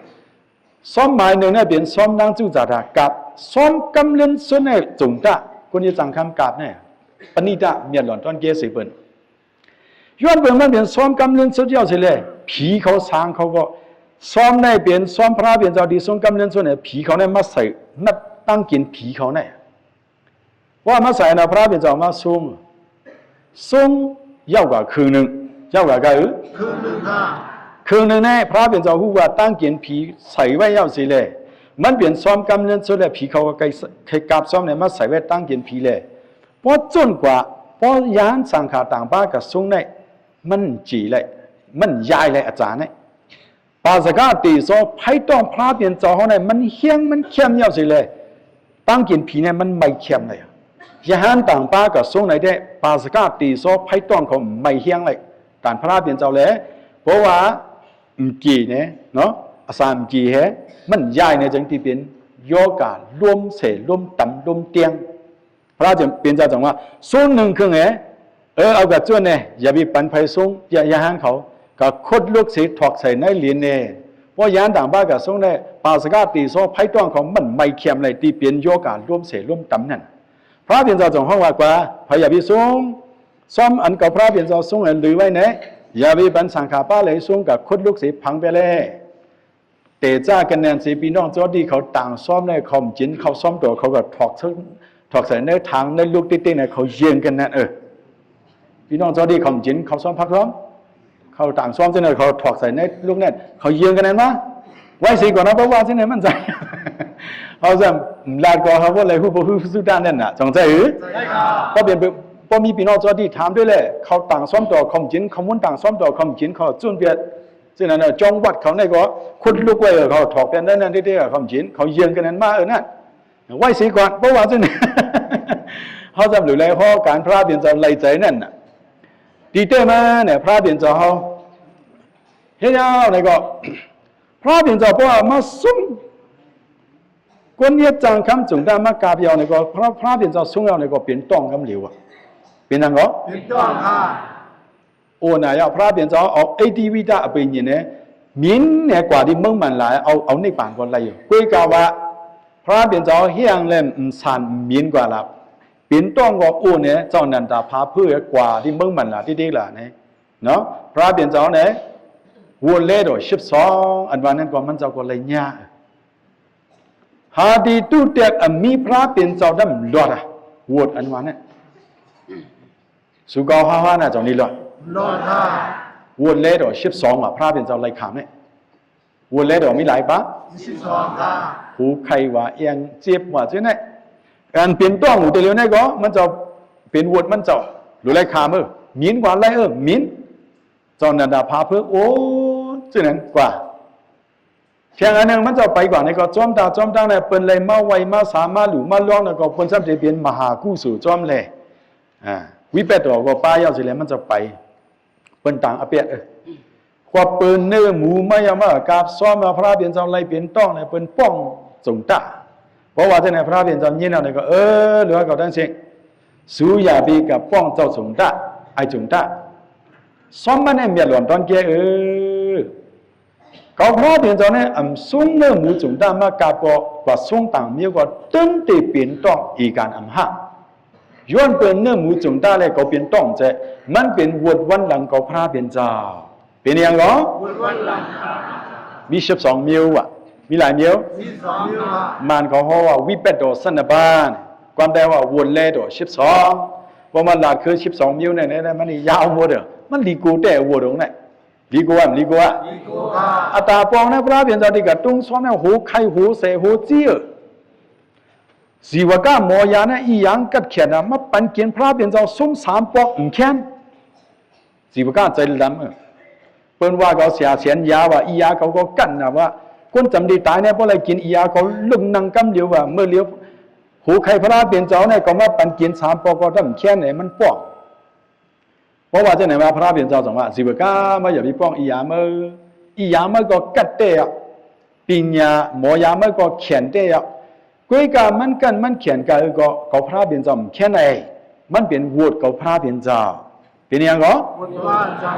ຊອມໝາຍໜຶ່ງແນ່ ເປັນຊອມນາງຈຸຈາດາກາບ. ຊອມກຳເລັນສຸດແນ່ ຈຸງຕະ ຄົນທີ່ຈັ່ງຄຳກາບແນ່ ປະນິຕະ ມຽດຫຼອນຕອນເກສີເປີນ. ຍ້ອນເບິ່ງມັນເປັນຊອມກຳເລັນສຸດຍອດເສແລ ຜີເຂົາສາງເຂົາກໍ ຊອມໃນເປັນຊອມພະລາເປັນເຈົ້າທີ່ຊົງກຳເລັນສຸດແນ່ ຜີເຂົາແນ່ມາໃສ່ ມາຕັ້ງກິນຜີເຂົາແນ່. ວ່າມາໃສ່ນະ ພະລາເປັນເຈົ້າມາຊົງ ຊົງຍາວກວ່າເຄິ່ງໜຶ່ງ ຍາວກວ່າກະອື ເຄິ່ງໜຶ່ງ ເຄິ່ງໜຶ່ງແນ່ ພະລາເປັນເຈົ້າຮູ້ວ່າຕັ້ງກິນຜີໃສ່ໄວ້ຍາວເສແລ ມັນເປັນຊອມກຳເນີນສຸດແລ ຜີເຂົາກໍໄຄ ໄຄກາບຊອມແນ່ມາໃສ່ໄວ້ຕັ້ງກິນຜີແລ. ພໍຈົນກວ່າ ພໍຍານສັງຂາຕ່າງພາກະຊົງໄດ້ ມັນຈີໄລ ມັນຢາຍໄລອາຈານໄດ້ ປາສະກາເຕໂຊໄພຕ້ອງພະລາເປັນເຈົ້າເຮົາໃນມັນຮຽງມັນແຄມຍາວເສແລ ຕັ້ງກິນຜີໃນມັນໄໝ້ແຄມໄລ ຍານຕ່າງປາກະຊົງໃນແທ້ ປາສະກາເຕໂຊໄພຕ້ອງເຂົາໄໝ້ຮຽງໄລ ຕານພະລາເປັນເຈົ້າແລ ເພາະວ່າມະກີແນເນາະ ອາສາມະກີແຮ ມັນຢາຍໃນຈັ່ງທີ່ເປັນ ໂຍກາລົມເສລົມຕຳລົມຕຽງ ພະລາເປັນເຈົ້າຈັ່ງວ່າ ສູນໜຶ່ງເຄິ່ງແຮ ເອີ ເອົາກະຈວນແນ່ ຢ່າໄປປັນໃຜສູງ ຢ່າ ຢ່າຫານເຂົາ ກະຄົດລຸກເສຖອກໃສ່ໃນຫຼຽນແນ່ ເພາະຍານຕ່າງບ້ານກະຊົງແນ່ ປາສະກາເຕໂຊໄພຕ້ອງເຂົາມັນໄໝ້ແຄມໃນທີ່ເປັນໂຍກາລົມເສລົມຕຳນັ້ນ ພະລາເປັນເຈົ້າຈົ່ງຮ້ອງວ່າ ກວ່າ ໃຜຢ່າໄປສູງ ຊອມອັນເກົ່າພະລາເປັນເຈົ້າສູງໃຫ້ລືໄວ້ແນ່ ຢ່າໄປປັນສັງຂາປ້າໃຫ້ສູງ ກະຄົດລຸກເສພັງໄປແລ້ວ. ເຕຈາກັນແນນຊິ ພີ່ນ້ອງເຈົ້າທີ່ເຂົາຕ່າງຊອມແລ້ວ ເຂົາກິນເຂົ້າຊອມຕໍ່ ເຂົາກໍຖອກ ຖອກໃສ່ໃນຖັງໃນລູກເຕັກໆ ໃນເຂົາເຍືອງກັນແນນ ເອີ ພີ່ນ້ອງເຈົ້າທີ່ເຂົາກິນເຂົ້າຊອມຜັກຊອມ ເຂົາຕ່າງຊອມຈັ່ງໃດ ເຂົາຖອກໃສ່ໃນລູກແນນ ເຂົາເຍືອງກັນແນນມາ ໄວ້ຊິກ່ອນນະ ເພາະວ່າຈັ່ງໃດມັນຈະ ເຮົາຈະລາດກໍເຮົາບໍ່ໄດ້ຮູ້ ບໍ່ຮູ້ສຸດດ້ານນັ້ນນະ ຈອງໃຈຫຼື ໃຈຄ່ະ ກໍເປັນ ບໍ່ມີພີ່ນ້ອງເຈົ້າທີ່ຖາມດ້ວຍແຫຼະ ເຂົາຕ່າງຊອມຕໍ່ ເຂົາກິນ ເຂົາມຸນຕ່າງຊອມຕໍ່ ເຂົາກິນ ເຂົາຈຸນເປຍ ເຊັ່ນນັ້ນນະ ຈອງວັດເຂົາໃນກໍຄົນລຸກໄວ້ ເອີ ເຂົາຖອກແປນນັ້ນນັ້ນເດ້ໆ ຄວາມຈິນ ເຂົາເຍືອງກັນນັ້ນມາ ເອີ ນັ້ນ ໄວ້ຊິກ່ອນ ເພາະວ່າເຊັ່ນ ເຮົາຈຳຫຼືໄລ ເພາະການພະລາເປັນເຈົ້າໄລ່ໃຈນັ້ນນະ ຕີເຕີມາແນ ພະລາເປັນເຈົ້າເຮົາເຮັດຫຍັງໃນກໍ ພະລາເປັນເຈົ້າ ເພາະວ່າມາຊຸມ ກົນເຮັດຈັ່ງຄຳຈຸງຕາມາກາບເຍົາໃນກໍ ພະລາ ພະລາເປັນເຈົ້າຊຸງເຍົາໃນກໍເປັນຕ້ອງກຳຫຼຽວ ເປັນຫຍັງກໍ ເປັນຕ້ອງ ໂອນາຍະພະລາເປັນເຈົ້າເອົາເອຕິວິຕະໄປຍິນແນ ມິນແນກວ່າທີ່ເມືອງມັນລາຍ ເອົາ ເອົານິບານກ່ອນໄລ ເກຍກາວ່າ ພະລາເປັນເຈົ້າຮຽງແລມສານມິນກວ່າລາ ເປັນຕ້ອງກໍໂອແນ ເຈົ້ານັນຕາພາເພີກວ່າທີ່ເມືອງມັນລາທີ່ເດັກຫຼາແນ ເນາະ ພະລາເປັນເຈົ້າແນ ໂວເລໂດ ສິບສອງ ອັນວ່ານັ້ນກໍມັນເຈົ້າກໍໄລຍາ ຫາທີ່ຕູ້ແຕກອະມີພະລາເປັນເຈົ້າດຳຫຼອດອະ ໂວດອັນວ່ານັ້ນ ສຸກອາຫານະ ເຈົ້ານີ້ລອດ ລອດຫາ ໂຫວດແລ້ວດອກ ສິບສອງວ່າ ພະເປັນເຈົ້າໄລ່ຂ້າມນີ້ ໂຫວດແລ້ວດອກ ມີຫຼາຍປະ ສິບສອງ ຄ່ະ ຫູໄຂ້ວ່າ ແອງເຈັບວ່າ ຈັ່ງໃດ ອັນເປັນຕ້ອງຫູແຕ່ຫຼຽວນີ້ກໍ ມັນເຈົ້າເປັນໂຫວດມັນເຈົ້າ ຫຼືໄລ່ຂ້າມ ເອີ ໝິນກວ່າໄລ່ ເອີ ໝິນ ເຈົ້ານັນດາພາເພີກ ໂອ້ ຈັ່ງນັ້ນກວ່າ ແຂ່ງອັນໜຶ່ງ ມັນເຈົ້າໄປກວ່ານີ້ກໍ ຈອມຕາ ຈອມຕານະ ເພິ່ນໄລ່ມາໄຫວ້ມາສາມາຫຼູມາລອງນະ ກໍເພິ່ນຊ້ຳໄດ້ເປັນມະຫາກຸໂສຈອມແລ ອາ ວິແປດໂຕກໍປາຍາວຊິແລ ມັນເຈົ້າໄປ ເພິ່ນຕ່າງອາແປດ ເອີ ຄວາບເປີນເນື້ອໝູມາຍາມາກາບຊ້ອມວ່າ ພະເປັນເຈົ້າໄລ່ເປັນຕ້ອງນະ ເພິ່ນປ້ອງຈົງຕາ ເພາະວ່າຈັ່ງໃດ ພະເປັນເຈົ້າຍິນແລ້ວນີ້ກໍ ເອີ ຫຼືວ່າກໍທັງເສັງ ສູຢ່າໄປກາບປ້ອງເຈົ້າຈົງຕາ ອ້າຍຈົງຕາ ຊ້ອມມາແນມເມຍຫຼອນຕອນແກ່ ເອີ ເຂົາພະເປັນເຈົ້ານີ້ ອຳຊຸງເນື້ອໝູຈົງຕາມາກາບກໍ ກວ່າຊົງຕ່າງມີກໍ ຕຶງໄດ້ເປັນຕ້ອງອີການອຳຫາ ຍ້ອນເປັນເນື້ອໝູຈົງຕາແລະ ເຂົາເປັນຕ້ອງແຈ ມັນເປັນໂຫວດວັນຫຼັງເຂົາພະເປັນເຈົ້າ ເປັນຫຍັງກໍ ໂຫວດວັນຫຼັງ ມີສິບສອງມິວອະ ມີຫຼາຍມິວ ສິບສອງມິວ ມານເຂົາເວົ້າວ່າ ວິແປດໂຕສັນນະບານ ຄວາມແປວ່າໂຫວດແລ້ວໂຕສິບສອງ ເພາະມັນຫຼາດຄືສິບສອງມິວແນ່ໆ ມັນຍາວໂຫວດເດີ ມັນລີໂກແຕ່ໂຫວດອົງນັ້ນ ລີໂກອະ ລີໂກອະ ລີໂກ ອາຕາປອງນະ ພະເປັນເຈົ້າທີ່ກະຕຸງຊ້ອມແນວໂຫໄຂ້ໂຫແສໂຫຈີ ເອີ ຊີວະກະໝໍຢານະ ອີ່ຫຍັງກັດແຂນນະ ມາປັນກິນພະເປັນເຈົ້າຊຸມສາມປອກແຂນ ຊີວະກະໃຈດຳ ເອີ ເພິ່ນວ່າເຂົາເສຍແສນຢາວ່າ ອີ່ຢາເຂົາກໍກັ້ນນະວ່າ ຄົນຈຳໄດ້ຕາຍແນ່ ບໍ່ໄດ້ກິນອີ່ຢາ ເຂົາລົງນັ່ງກຳດຽວວ່າ ເມື່ອຫຼຽວໂຫໄຂ້ພະເປັນເຈົ້າແນ່ ກໍມາປັນກິນສາມປອກກໍດຳແຂນໃຫ້ມັນປ້ອງ ເພາະວ່າຈັ່ງໃດວ່າ ພະເປັນເຈົ້າຈັ່ງວ່າ ຊີວະກະມາຢ່າໄປປ້ອງອີ່ຢາເມີ ອີ່ຢາເມີກໍກັດແຕ່ ປີນຍາໝໍຢາເມີກໍແຂນແຕ່ ກ້ວຍກະມັນກັນມັນແຂນກະ ເອີ ກໍ ກໍພະເປັນເຈົ້າແຂນໃດ ມັນເປັນໂຫວດກໍພະເປັນເຈົ້າ ເປັນຫຍັງກໍ ໂຫວດພະເຈົ້າ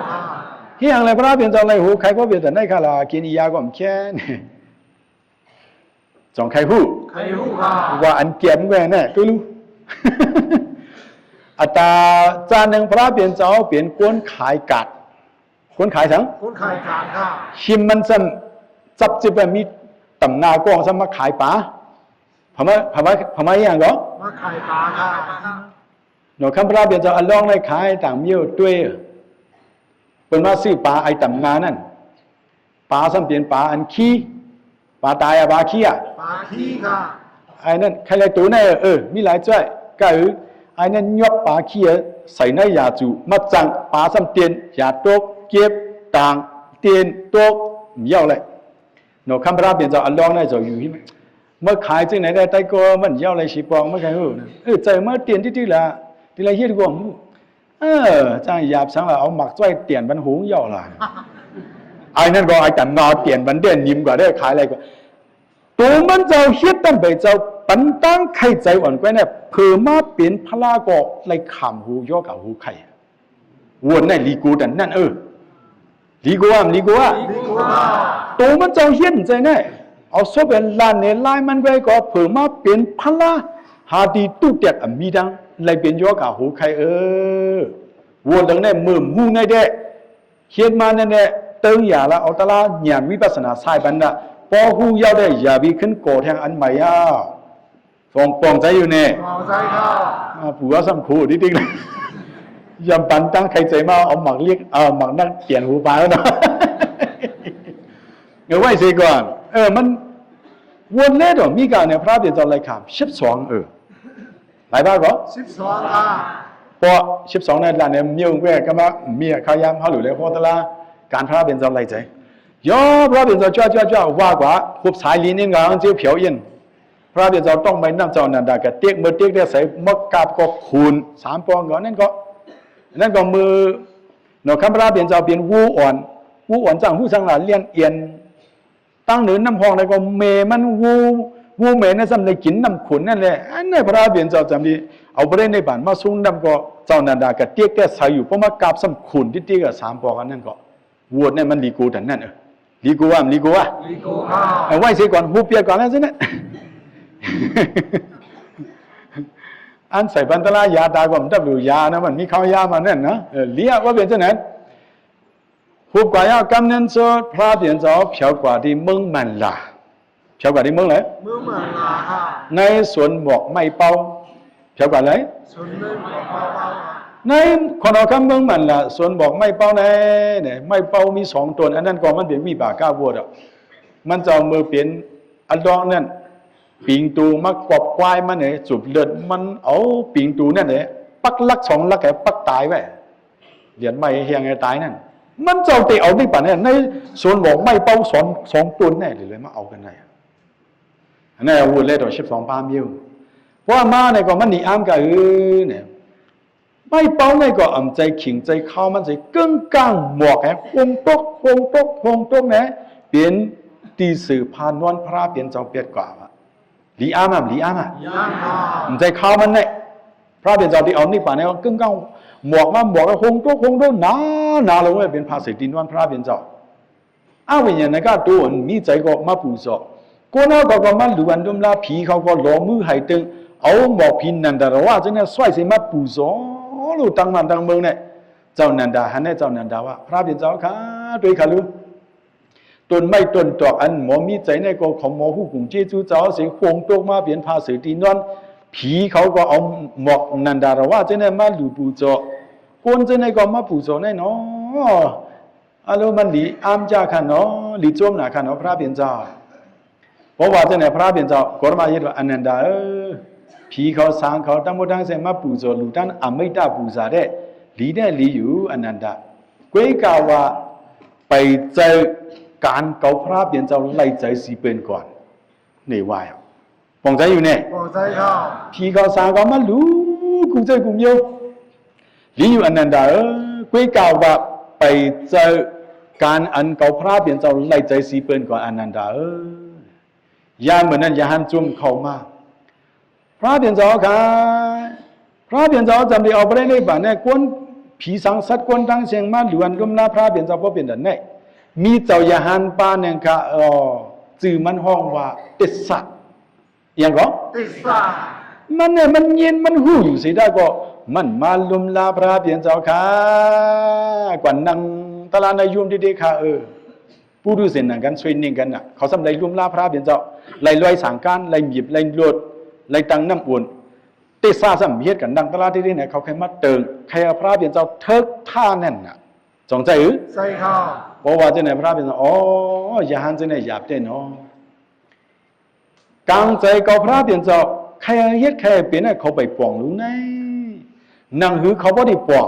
ເຮັດຫຍັງແລະ ພະເປັນເຈົ້າໄລ່ໂຫໄຂ້ ເພາະເປັນຈັ່ງໃດຄະລະ ກິນອີ່ຢາກໍແຂນ ຈອງໃຄຮູ້ ໃຄຮູ້ວ່າ ວ່າອັນແກມແວ່ນະ ຕຸ້ລຸ ອາຕາຈານໜຶ່ງ ພະເປັນເຈົ້າເປັນຄົນຂາຍກາດ ຄົນຂາຍຫຍັງ ຄົນຂາຍກາດ ຄະ ຫິມມັນຊັ້ນ ຈັບຈິບແວ່ນມີຕຳໜ້າກ້ອງຊັ້ນ ມາຂາຍປາ ພະມາ ພະມາ ພະມາຫຍັງກໍ ມາຂາຍປາ ຄະ ເນາະ ຄຳພະເປັນເຈົ້າ ອາລອງໄດ້ຂາຍຕ່າງມີວຕົວ ເພິ່ນມາຊື້ປາໄອ້ຕຳງານັ້ນ ປາຊ້ຳເປັນປາອັນຂີ້ ປາຕາຍອະ ປາຂີ້ອະ ປາຂີ້ ຄະ ໄອ້ນັ້ນ ໃຄໄລ່ໂຕແນ່ ເອີ ມີຫຼາຍຈ້ອຍ ກະ ໄອ້ນັ້ນຍົກປາຂີ້ໃສ່ໃນຢາຈູ ມາຈັງ ປາຊ້ຳເຕັ້ນ ຢາຕົກ ເຈັບ ກາງ ເຕັ້ນ ຕົກ ຢາວແຫຼະ ເນາະ ຄຳພະເປັນເຈົ້າ ອາລອງໄດ້ເຈົ້າຢູ່ ມາຂາຍຈັ່ງໃດໄດ້ ແຕ່ກໍມັນຢາວໄລຊິປອງ ມາຂາຍເອີ ເອີ ໃຈມາຕຽນຕິໆລະ ຕິລະເຮັດກວມ ເອີ ຈັ່ງຫຍາບສັງລະ ເອົາໝາກຈ້ອຍຕຽນບັນຫົງຢາວລະ ໄອ້ນັ້ນກໍໄອ້ຕຳງາຕຽນບັນເດນນິມກວ່າເດີ ຂາຍໄລກວ່າ ໂຕມັນເຈົ້າເຮັດຕຳໄປເຈົ້າ ປັນຕັ້ງໄຂ່ໃຈອ່ອນກວ່າແນ່ ເຜີມາເປັນພະລາກໍໄລຂາມໂຫຢອກກະໂຫໄຂ່ ວນໃນລີໂກດັນນັ້ນ ເອີ ລີໂກອາມ ລີໂກອາ ໂຕມັນເຈົ້າເຮັດໃຈແນ່ ເອົາສົບເປັນລ້ານໃນລາຍມັນໄວ້ກໍເຜີມາເປັນພະລາ ຫາທີ່ຕຸແຕກອຳມີດັງ ໄລເປັນຢອກກະໂຫໄຂ່ ເອີ ວນດັ່ງແນ່ ເມີມຮູ້ໃນແດ່ ເຮັດມາແນ່ໆ ເຕີງຢາລະ ເອົາຕະລາຍານວິປັດສະນາສາຍບັນດາ ພໍຮູ້ຍາວໄດ້ ຢ່າໄປຂຶ້ນກໍ່ແທງອັນໃໝ່ອາ ຟອງປອງໃຈຢູ່ແນ່ ປອງໃຈ ມາປູເອົາສຳຄູດິຕິກ ຍາມປັນຕັ້ງໄຂ່ໃຈມາ ເອົາໝາກລຽກ ເອົາໝາກນັກຂຽນຫູປາເນາະ ເອົາໄວ້ເສຍກ່ອນ ເອີ ມັນ ວນແລ້ວດອກ ມີການໃນພະເປັນເຈົ້າໄລ່ຂ້າມ ສິບສອງ ເອີ ຫຼາຍບາດກໍ ສິບສອງ ອາ ເພາະສິບສອງໃນລານແນມມີວແວກະມາ ເມຍເຂົາຍາມເຮົາຫຼູແລໂຮຕະລາ ການພະເປັນເຈົ້າໄລ່ໃຈ ຍໍພະເປັນເຈົ້າ ຈ້ວຍໆໆ ວ່າກວ່າ ຮູບສາຍລີນອິນກະເຈົ້າຜຽວອິນ ພະເປັນເຈົ້າຕ້ອງໄປນຳເຈົ້ານັນດາກະເຕັກ ເມື່ອເຕັກໄດ້ໃສ່ ມາກາບກໍຂູນ ສາມປອງກໍ ນັ້ນກໍ ນັ້ນກໍມື ເນາະ ຄຳພະເປັນເຈົ້າເປັນວູອ່ອນ ວູອ່ອນຈັ່ງ ຮູ້ຈັ່ງລະ ລຽນອຽນ ຕັ້ງເໜີນ້ຳຮອງ ແລ້ວກໍແມ່ມັນ ວູ ວູແມ່ນັ້ນຊ້ຳໄດ້ກິນນ້ຳຂຸນນັ້ນແຫຼະ ອັນນັ້ນພະເປັນເຈົ້າຈຳດີ ເອົາບໍ່ໄດ້ໃນບານມາຊຸງນ້ຳກໍ ເຈົ້ານັນດາກະຕຽກແຕ່ໃສຢູ່ ເພາະມາກາບຊ້ຳຂຸນຕິດໆ ກະສາມປອກ ອັນນັ້ນກໍ ໂຫວດນັ້ນມັນລີໂກດັນນັ້ນ ເອີ ລີໂກອາມ ລີໂກອາ ລີໂກອາ ເອົາໄວ້ເສຍກ່ອນ ຮູບປຽກກ່ອນແລ້ວຊັ້ນນະ ອັນໃສ່ບັນຕະລາຢາຕາກໍມັນດັບຢູ່ຢານະ ມັນມີເຂົ້າຢາມານັ້ນນະ ເອີ ເລຍວ່າເປັນຈັ່ງນັ້ນ ຮູບກວ່າຍາວກຳເນີນໂສດ ພະເປັນເຈົ້າ ພຽວກວ່າທີ່ເມືອງມັນລາ ພຽວກວ່າທີ່ເມືອງໃດ ເມືອງມັນລາ ໃນສວນໝອກໄມ້ເປົ່າ ພຽວກວ່າໃດ ສວນເມືອງໝອກໄມ້ເປົ່າ ໃນແຂວງຫົວພັນ ເມືອງມັນລະ ສວນໝອກໄມ້ເປົ່າໃນ ໄມ້ເປົ່າມີສອງຕົ້ນ ອັນນັ້ນກໍມັນເປັນວິບາກະວາດອກ ມັນຈະເອົາມືເປັນອັນດອງນັ້ນ ປິງໂຕມາກວບຄວາຍມັນໃຫ້ສູບເລືອດ ມັນເອົາປິງໂຕນັ້ນແຫຼະ ປັກຫຼັກສອງຫຼັກໃຫ້ປັກຕາຍໄວ້ ລຽນໄມ້ແຫ້ງໃຫ້ຕາຍນັ້ນ ມັນເຈົ້າໄດ້ເອົານິບບານໃນສວນໝອກໄມ້ເປົ່າສອງ ສອງຕົ້ນແນ່ເລີຍ ມາເອົາກັນໄດ້ ອັນນັ້ນອາວຸດເລີຍຕໍ່ສິບສອງປາມິວ ເພາະວ່າມານີ້ກໍມັນໜີອາມກະອືແນ່ ໄມ້ເປົ່ານີ້ກໍອຳໃຈຂິງໃຈຄາວມັນໃສ່ເກິ່ງກ້າງໝວກແຮງ ໂຮງຕົກ ໂຮງຕົກ ໂຮງຕົກແນ່ ເປັນທີ່ສືພານອນພະລາເປັນເຈົ້າແປດກວ່າ ຫຼີອາມ ຫຼີອາມ ອຳໃຈຄາວມັນແນ່ ພະລາເປັນເຈົ້າທີ່ເອົານິບບານໃນເກິ່ງກ້າງໝວກມາ ໝວກໂຮງຕົກ ໂຮງຕົກ ໜາ ໜາລົງເປັນພາສີທີ່ນອນພະລາເປັນເຈົ້າ ອະວິນຍານກະໂຕອັນມີໃຈກໍມາປູໂຈະ ຄົນເຮົາກໍມາຫຼວງລຸມລາ ຜີເຂົາກໍຫຼໍມືໄຫຕຶງ ເອົາໝອກຜີນັນດາລະວະຈັ່ງນັ້ນຊ່ວຍຊິມາປູໂຈະ ໂລດທັງບ້ານທັງເມືອງແນ່ ເຈົ້ານັນດາ ຫັ້ນແນ່ ເຈົ້ານັນດາວ່າ ພະລາເປັນເຈົ້າຂ້າ ໂຕຍຂ້າລູ ຕົ້ນໄມ້ຕົ້ນຕອກອັນໝໍມີໃຈໃນກໍຂອງໝໍຮູ້ກຸງເຈຊູເຈົ້າເສໂຮງຕົກມາເປັນພາສີທີ່ນອນ ຜີເຂົາກໍເອົາໝອກນັນດາລະວະຈັ່ງນັ້ນມາຫຼູປູໂຈະ ຄົນຈັ່ງໃດກໍມາປູໂຈະແນ່ເນາະ ອາໂລ ມັນຫຼີອາມຈາກຂ້າເນາະ ຫຼີໂຈມໜ້າຂ້າເນາະ ພະລາເປັນເຈົ້າ ເພາະວ່າຈັ່ງໃດ ພະລາເປັນເຈົ້າກໍມາເຮັດວ່າ ອານັນດາເອີຍ ຜີເຂົາສາງເຂົາທັງໝົດທັງແສງມາປູໂຈະ ລູກທ່ານອະມິຕະປູຊາແດ່ ຫຼີແດ່ ຫຼີຢູ່ ອານັນດາ ເກວຍກາວ່າ ໄປເຈີກັນເຂົາ ພະລາເປັນເຈົ້າໄລ່ໃຈສີເປິນກ່ອນ ນີ້ວ່າ ປອງໃຈຢູ່ແນ່ ປອງໃຈເຂົາ ຜີເຂົາສາງເຂົາມາຫຼູ ກຸງເຈີກຸງໂຍ ຫຼີຢູ່ ອານັນດາເອີຍ ເກວຍກາວ່າ ໄປເຈີກັນອັນເຂົາ ພະລາເປັນເຈົ້າໄລ່ໃຈສີເປິນກ່ອນ ອານັນດາເອີຍ ຍາມມື້ນັ້ນ ຢາຫັນຈຸ່ມເຂົ້າມາ ພະລາເປັນເຈົ້າຂ້າ ພະລາເປັນເຈົ້າຈຳໄດ້ເອົາໄປໄດ້ໃນບາດແນ່ ຄົນ ຜີສາງສັດຄົນທັງແສງມາຫຼວງລຸມລາ ພະລາເປັນເຈົ້າບໍ່ເປັນອັນໃດ ມີເຈົ້າຢາຫັນປາໜຶ່ງຂ້າ ເອີ ຊື່ມັນຮ້ອງວ່າ ຕິດສະ ອີ່ຫຍັງກໍ ຕິດສະ ມັນແນ່ ມັນຍິນມັນຮູ້ຢູ່ຊິໄດ້ກໍ ມັນມາລຸມລາພະລາເປັນເຈົ້າຂ້າ ກວ່ານັ່ງຕະລານາຍົມດີໆ ຂ້າເອີຍ ປູດູເສັນນັ່ງກັນ ຊ່ວຍນິງກັນນະ ເຂົາສ່ຳໄດ້ລຸມລາພະລາເປັນເຈົ້າ ໄລ່ລອຍສາງການ ໄລ່ໝີບ ໄລ່ໂລດ ໄລ່ຕັ້ງນ້ຳອຸ່ນ ເຕຊາສ່ຳເຮັດກັນນັ່ງຕະລາດທີ່ນີ້ນະ ເຂົາໃຄ່ມາເຕີງ ໃຄ່ເອົາພະລາເປັນເຈົ້າເທີກທ່ານັ້ນນະ ຈອງໃຈ ໃຈເຂົາ ເພາະວ່າຈັ່ງໃດ ພະລາເປັນເຈົ້າ ອໍ ຢາຫັນຈັ່ງໃດ ຢາບແທ້ເນາະ ກາງໃຈເຂົາພະລາເປັນເຈົ້າ ໃຄ່ເຮັດໃຄ່ເປັນໃຫ້ເຂົາໄປປ່ອງຢູ່ໃນ ໜັງຫືເຂົາບໍ່ໄດ້ປ່ອງ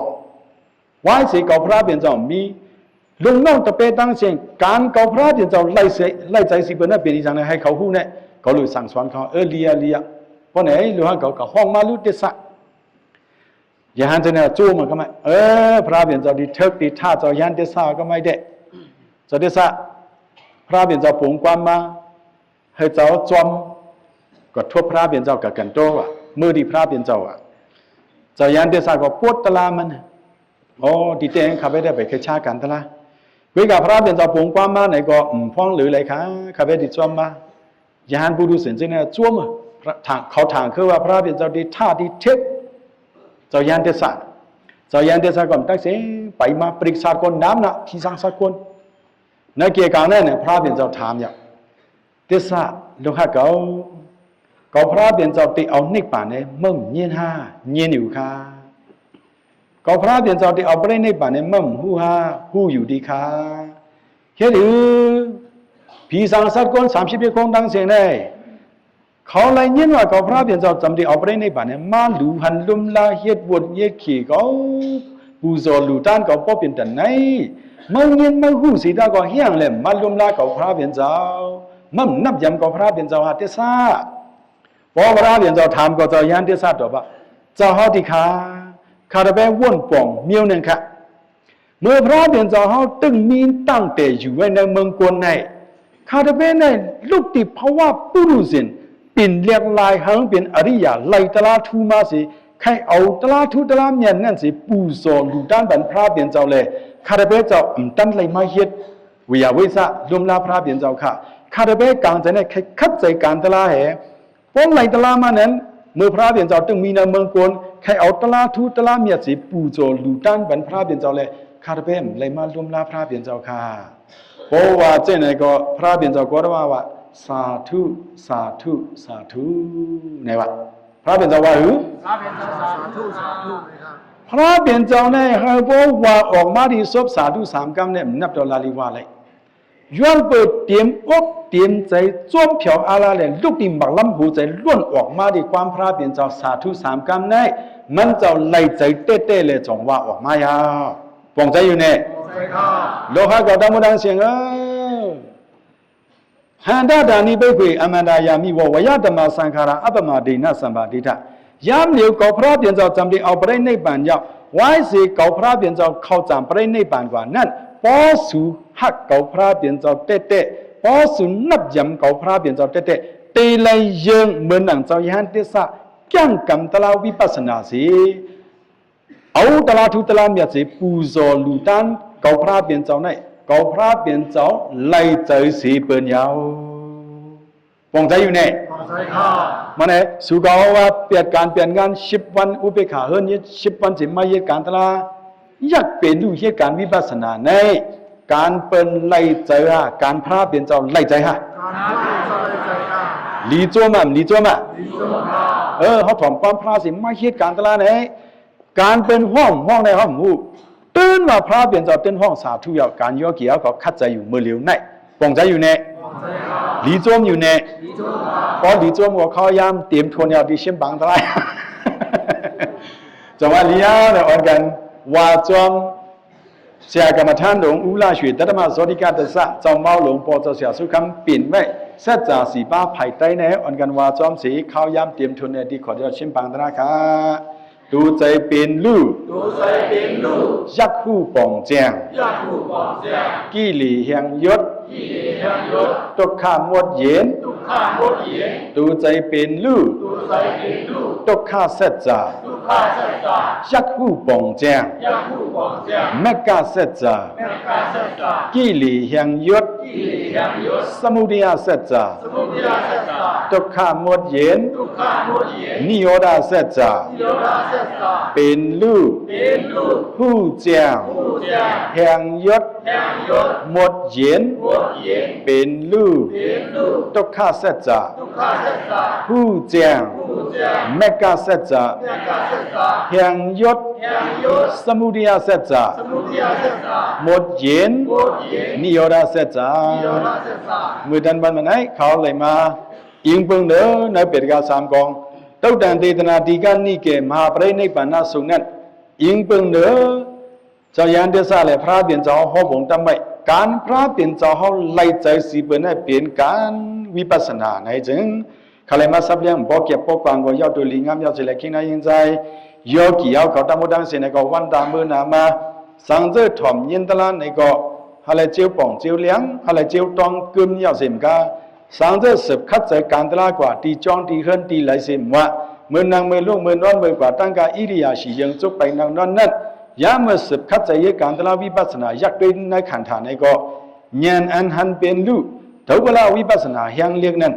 ວາຍເສເຂົາພະລາເປັນເຈົ້າມີ ລຸງນ້ອງຕະເປຕັ້ງເສັງ ການເຂົາພະລາເປັນເຈົ້າໄລ່ໃຈ ໄລ່ໃຈສີເປິນນັ້ນເປັນອີ່ຫຍັງໃນ ໃຫ້ເຂົາຮູ້ແນ່ ເຂົາເລີຍສັ່ງສອນເຂົາ ເອີ ເລຍ ເລຍ ເພາະໃນ ຫຼືວ່າເຂົາກໍຮ້ອງມາລຸເຕຊະ ຢ່າຫັນຈະແນວໂຈມມັນກໍມາ ເອີ ພະລາເປັນເຈົ້າທີ່ເທີກທີ່ທ່າ ເຈົ້າຢ້ານເຕຊະກໍມາແດ່ ເຈົ້າເຕຊະ ພະລາເປັນເຈົ້າປົງຄວາມມາ ໃຫ້ເຈົ້າຈອມ ກໍທົບພະລາເປັນເຈົ້າກັບກັນໂຕວ່າ ມື້ທີ່ພະລາເປັນເຈົ້າວ່າ ເຈົ້າຢ້ານເຕຊະກໍປົດຕະລາມັນ ໂອ້ ທີ່ແຕ່ງຂ້າພະເຈົ້າໄປເຄຊາກັນຕະລາ ເວກາພະລາເປັນເຈົ້າປົງຄວາມມາໃນກໍ ອືມ ພ້ອງຫຼືໄຫຼຄ່າ ຂ້າພະເຈົ້າທີ່ຈອມມາ ຢ້ານປູດູເສັນເຈົ້າແນວຈວມ ທາງ ເຂົາທາງຄືວ່າພະລາເປັນເຈົ້າທີ່ທ່າທີ່ເທັດ ເຈົ້າຢ້ານເຕຊະ ເຈົ້າຢ້ານເຕຊະກໍຕັກເສໄປມາປຶກສາກ່ອນນຳນະ ທີ່ສັງສັດກ່ອນ ໃນເກກາງນັ້ນນະ ພະລາເປັນເຈົ້າຖາມຢ່າ ເຕຊະ ລູກຮັກເຂົາ ເຂົາພະລາເປັນເຈົ້າທີ່ເອົານິບບານໃນເມືອງຍິນຫາ ຍິນຢູ່ຄ່າ ເຂົາພະລາເປັນເຈົ້າທີ່ເອົາໄປໄດ້ນິບບານໃນເມືອງຮູ້ຫາ ຮູ້ຢູ່ດີຄ່າ ເຮັດໃຫ້ຜີສາງສັດຄົນສາມສິບເອັດຄົນທັງເສຍໃນ ເຂົາໄດ້ຍິນວ່າເຂົາພະລາເປັນເຈົ້າຈຳໄດ້ເອົາໄປໄດ້ນິບບານໃນ ມາຫຼູຫັນລຸມລາເຮັດວົດເຮັດຂີ້ເຂົາ ປູໂຈະຫຼູຕານເຂົາບໍ່ເປັນຕາໄນ ມາຍິນມາຮູ້ສີດາກໍແຮງແຫຼະ ມາລຸມລາເຂົາພະລາເປັນເຈົ້າ ມານັບຢາມເຂົາພະລາເປັນເຈົ້າຫາເຕຊະ ພໍພະລາເປັນເຈົ້າຖາມກໍເຈົ້າຢ້ານເຕຊະຕອບວ່າ ເຈົ້າເຮົາຕິຂ້າ ຂ້າແຕ່ແປວົນປ່ອງມຽວໜຶ່ງຄ່ະ ເມື່ອພະລາເປັນເຈົ້າເຮົາຕຶງມີຕັ້ງແຕ່ຢູ່ໄວ້ໃນເມືອງກົນໃນ ຂ້າແຕ່ແປໃນລຸກຕິພາວະປຸລຸເສນ ປິ່ນລຽກລາຍຫາງເປັນອະລິຍະໄລ່ຕະລາທູມາເສ ໃຄ່ເອົາຕະລາທູຕະລາມຽນນັ້ນເສ ປູໂຈະຫຼູຕານບັນພະລາເປັນເຈົ້າແລ ຂ້າແຕ່ແປເຈົ້າອຳຕັນໄລ່ມາເຮັດ ວິຍາວິສະ ລຸມລາພະລາເປັນເຈົ້າຄ່ະ ຂ້າແຕ່ແປກາງໃຈໃນ ໃຄ່ຂັດໃຈການຕະລາແຮ ປ້ອນໄລ່ຕະລາມານັ້ນ ເມື່ອພະລາເປັນເຈົ້າຕຶງມີໃນເມືອງກົນ ໃຄ່ເອົາຕະລາທູຕະລາມຽນເສ ປູໂຈະຫຼູຕານບັນພະລາເປັນເຈົ້າແລ ຂ້າແຕ່ແປໄລ່ມາລຸມລາພະລາເປັນເຈົ້າຄ່ະ ເພາະວ່າຈັ່ງໃດກໍພະລາເປັນເຈົ້າກໍໄດ້ວ່າ ວ່າ ສາທຸ ສາທຸ ສາທຸ ໃນວ່າ ພະລາເປັນເຈົ້າວ່າ ຫື ພະລາເປັນເຈົ້າ ສາທຸ ສາທຸ ນະຄັບ ພຣະເປັນເຈົ້າໃນໃຫ້ບໍ່ວ່າອອກມາທີ່ສົບສາທຸສາມກຳແນບ ນັບຕໍ່ລາລີວາໄລ ຍ້ອນເປີດຕຽມອົກຕຽມໃຈ ຈວມແຜວອາລາແລະ ລຸກຕິໝາກລຳຫົວໃຈ ລ້ວນອອກມາທີ່ຄວາມພຣະເປັນເຈົ້າ ສາທຸສາມກຳໃນ ມັນເຈົ້າໄລໃຈແຕ້ໆ ແລະ ຈົ່ງວ່າອອກມາຍາວ. ປ່ອງໃຈຢູ່ແນ່? ໂລຄະກໍຕາມດາງສຽງເອີຍ. ຫະດາດານິເບເກ ອະມະນາຍາມິ ວວາຍາຕະມະສັງຂາຣາ ອະປະມາເດນະ ສຳປາເດທະ ຍາມດຽວກໍພຣະເປັນເຈົ້າຈຳໄດ້ເອົາປະລິນິບານຍາວ ວາຍເສກໍພຣະເປັນເຈົ້າເຂົ້າຈາມປະລິນິບານກວ່ານັ້ນ ພໍສູຮັກກໍພຣະເປັນເຈົ້າແຕ້ໆ ພໍສູນັບຢຳກໍພຣະເປັນເຈົ້າແຕ້ໆ ເຕໄລເຢິງເໝືອນໜັງເຈົ້າຍະຫັນເຕສະ ກຽງກຳຕະລາວິປັດສະນາເສ ເອົາຕະລາທຸກຕະລາມຽດເສ ປູໂຈລູຕານ ເກົາພຣະເປັນເຈົ້າໃນ ເກົາພຣະເປັນເຈົ້າໄລ່ໃຈເສເປີນຍາວ. ປ່ອງໃຈຢູ່ແນ່? ປ່ອງໃຈຄ່ະ. ມາແນ່ ສູ່ເຂົາວ່າປຽດການປຽດງານສິບວັນ ອຸເບກຂາເຮີນຍິດສິບວັນ ຊິມາເຮັດການຕະລາ ຢາກເປັນລູກເຮັດການວິປັດສະນາໃນ ການເປັນໄລ່ໃຈຫາ ການພຣະເປັນເຈົ້າໄລ່ໃຈຫາ ການພຣະເປັນເຈົ້າໄລ່ໃຈຫາ ລີໂຈວມມາ ລີໂຈມມາ ລີໂຈມມາ. ເອີ ເຮົາຖອມຄວາມພຣະເສ ມາເຮັດການຕະລາໃນ ການເປັນຫ້ອງ ຫ້ອງໃດຫ້ອງຮູ້ ຕື່ນວ່າພຣະເປັນເຈົ້າຕື່ນຫ້ອງສາທຸແລ້ວ ການໂຍກີເຮົາກໍຂັດໃຈຢູ່ມື້ຫຼຽວໃນ ປ່ອງໃຈຢູ່ແນ່? ລີໂຈມຢູ່ແນ່? ພໍລີໂຈມກໍເຂົ້າຍາມຕຽມທົນແລ້ວທີ່ຊຽງປາງຕະລາຍ ຈັງຫວະລີຍາວນະ ອອນກັນວ່າຈອມ ເສຍກຳມະຖານຫຼົງ ອຸລະເຊ ຕະຕະມະ ໂສຕິກາຕະສະ ເຈົ້າເມົາຫຼວງ ປໍເຈົ້າເສຍສຸຄຳ ປິ່ນໄວ້ ສັດຈາສີປາ ພາຍໃຕ້ໃນ ອອນກັນວ່າຈອມເສ ເຂົ້າຍາມຕຽມທຸນໃນທີ່ຂໍຍອດຊຽງປາງຕະລາຍຄ່ະ. ຕູໃຈເປັນລູກ ຕູໃຈເປັນລູກ ຢາກຮູ້ປ່ອງແຈ້ງ ຢາກຮູ້ປ່ອງແຈ້ງ ກິເລດແຫ່ງຍົດ ກິເລດແຫ່ງຍົດ ທຸກຂະໝົດເຢັນ ທຸກຂະໝົດເຢັນ ຕູໃຈເປັນລູກ ຕູໃຈເປັນລູກ ທຸກຂະສັດຈາ ທຸກຂະສັດຈາ ຢາກຮູ້ປ່ອງແຈ້ງ ຢາກຮູ້ປ່ອງແຈ້ງ ມັກກະສັດຈາ ມັກກະສັດຈາ ກິເລດແຫ່ງຍົດ ກິເລດແຫ່ງຍົດ ສະມຸດະຍະສັດຈາ ສະມຸດະຍະສັດຈາ ທຸກຂະໝົດເຢັນ ທຸກຂະໝົດເຢັນ ນິໂຣດາສັດຈາ ນິໂຣດາສັດຈາ ເປັນລູກ ເປັນລູກ ຮູ້ແຈ້ງ ຮູ້ແຈ້ງ ແຫ່ງຍົດ ແຫ່ງຍົດ ໝົດເຢັນ ໝົດເຢັນ ເປັນລູກ ເປັນລູກ ທຸກຂະສັດຈາ ທຸກຂະສັດຈາ ຮູ້ແຈ້ງ ຮູ້ແຈ້ງ ມັກກະສັດຈາ ມັກກະສັດຈາ ແຫ່ງຍົດ ແຫ່ງຍົດ ສະມຸດະຍະສັດຈາ ສະມຸດະຍະສັດຈາ ໝົດເຢັນ ໝົດເຢັນ ນິໂຣດາສັດຈາ ນິໂຣດາສັດຈາ. ມື້ນັ້ນວັນມາໃນ ເຂົາເລີຍມາ ອີງເບິ່ງເດີ ໃນເປຕະກະສາມກອງ ຕຸດຕັງເຕຕະນາທິການິເກ ມະຫາປະລິນິບານະສູດນັ້ນ ອີງເບິ່ງເດີ ເຈົ້າຍານເດຊາ ແລະ ພຣະເປັນເຈົ້າຮອບອົງຕຳໄວ້ ການພຣະເປັນເຈົ້າເຮົາໄລ່ໃຈສີເປີນໃຫ້ເປັນການວິປັດສະນາໃນຈຶ່ງ ເຂົາເລີຍມາສັບລ້ຽງ ບໍ່ເກັບບໍ່ກວາງກໍເຍົາໂຕດີງາມເຍົາເສຍແລະເຄັ່ງໜ້າເຄັ່ງໃຈ ໂຍກີເຮົາເຂົາຕາໝົດທັງເສຍໃນກໍວັນຕາມື້ໜ້າມາ ສັງເຈີຖອມຍິນຕະລາໃນກໍ ຫາແລະເຈວປ່ອງເຈວລ້ຽງ ຫາແລະເຈວຕ້ອງກຶມເຍົາເສມກາ ສັງເຈີສືບຂັດໃຈການຕະລາກວ່າ ທີ່ຈ້ອງທີ່ເຮືອນທີ່ໄຫຼເສມວ່າ ມື້ນັ່ງມື້ລຸກມື້ນອນມື້ກວ່າຕັ້ງກາ ອິລິຍາສີເຢິງຈຸກໄປນັ່ງນອນນັ້ນ ຍາມເມື່ອສືບຂັດໃຈເຮັດການຕະລາວິປັດສະນາ ຢາກເປັນໃນຂັນຖາໃນກໍ ຍານອັນຫັນເປັນລູກ ເທົວະລະວິປັດສະນາແຫ່ງເລກນັ້ນ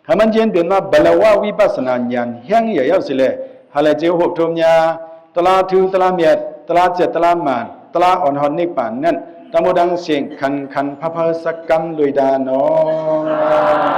ໃຫ້ມັນເຢັນເປັນມາ ບາລະວະວິປັດສະນາຍານແຫ່ງໃຫຍ່ເອົາຊິແລ ຫາແລະເຈວໂຫບໂທມຍາ ຕະລາທຸຕະລາເມດ ຕະລາເຈັດຕະລາມານ ຕະລາອ່ອນຮອດນິບປານນັ້ນ ຕະໝົດທັງເສງ ຂັນຂັນພະພະສະກຳໂດຍດານອງ.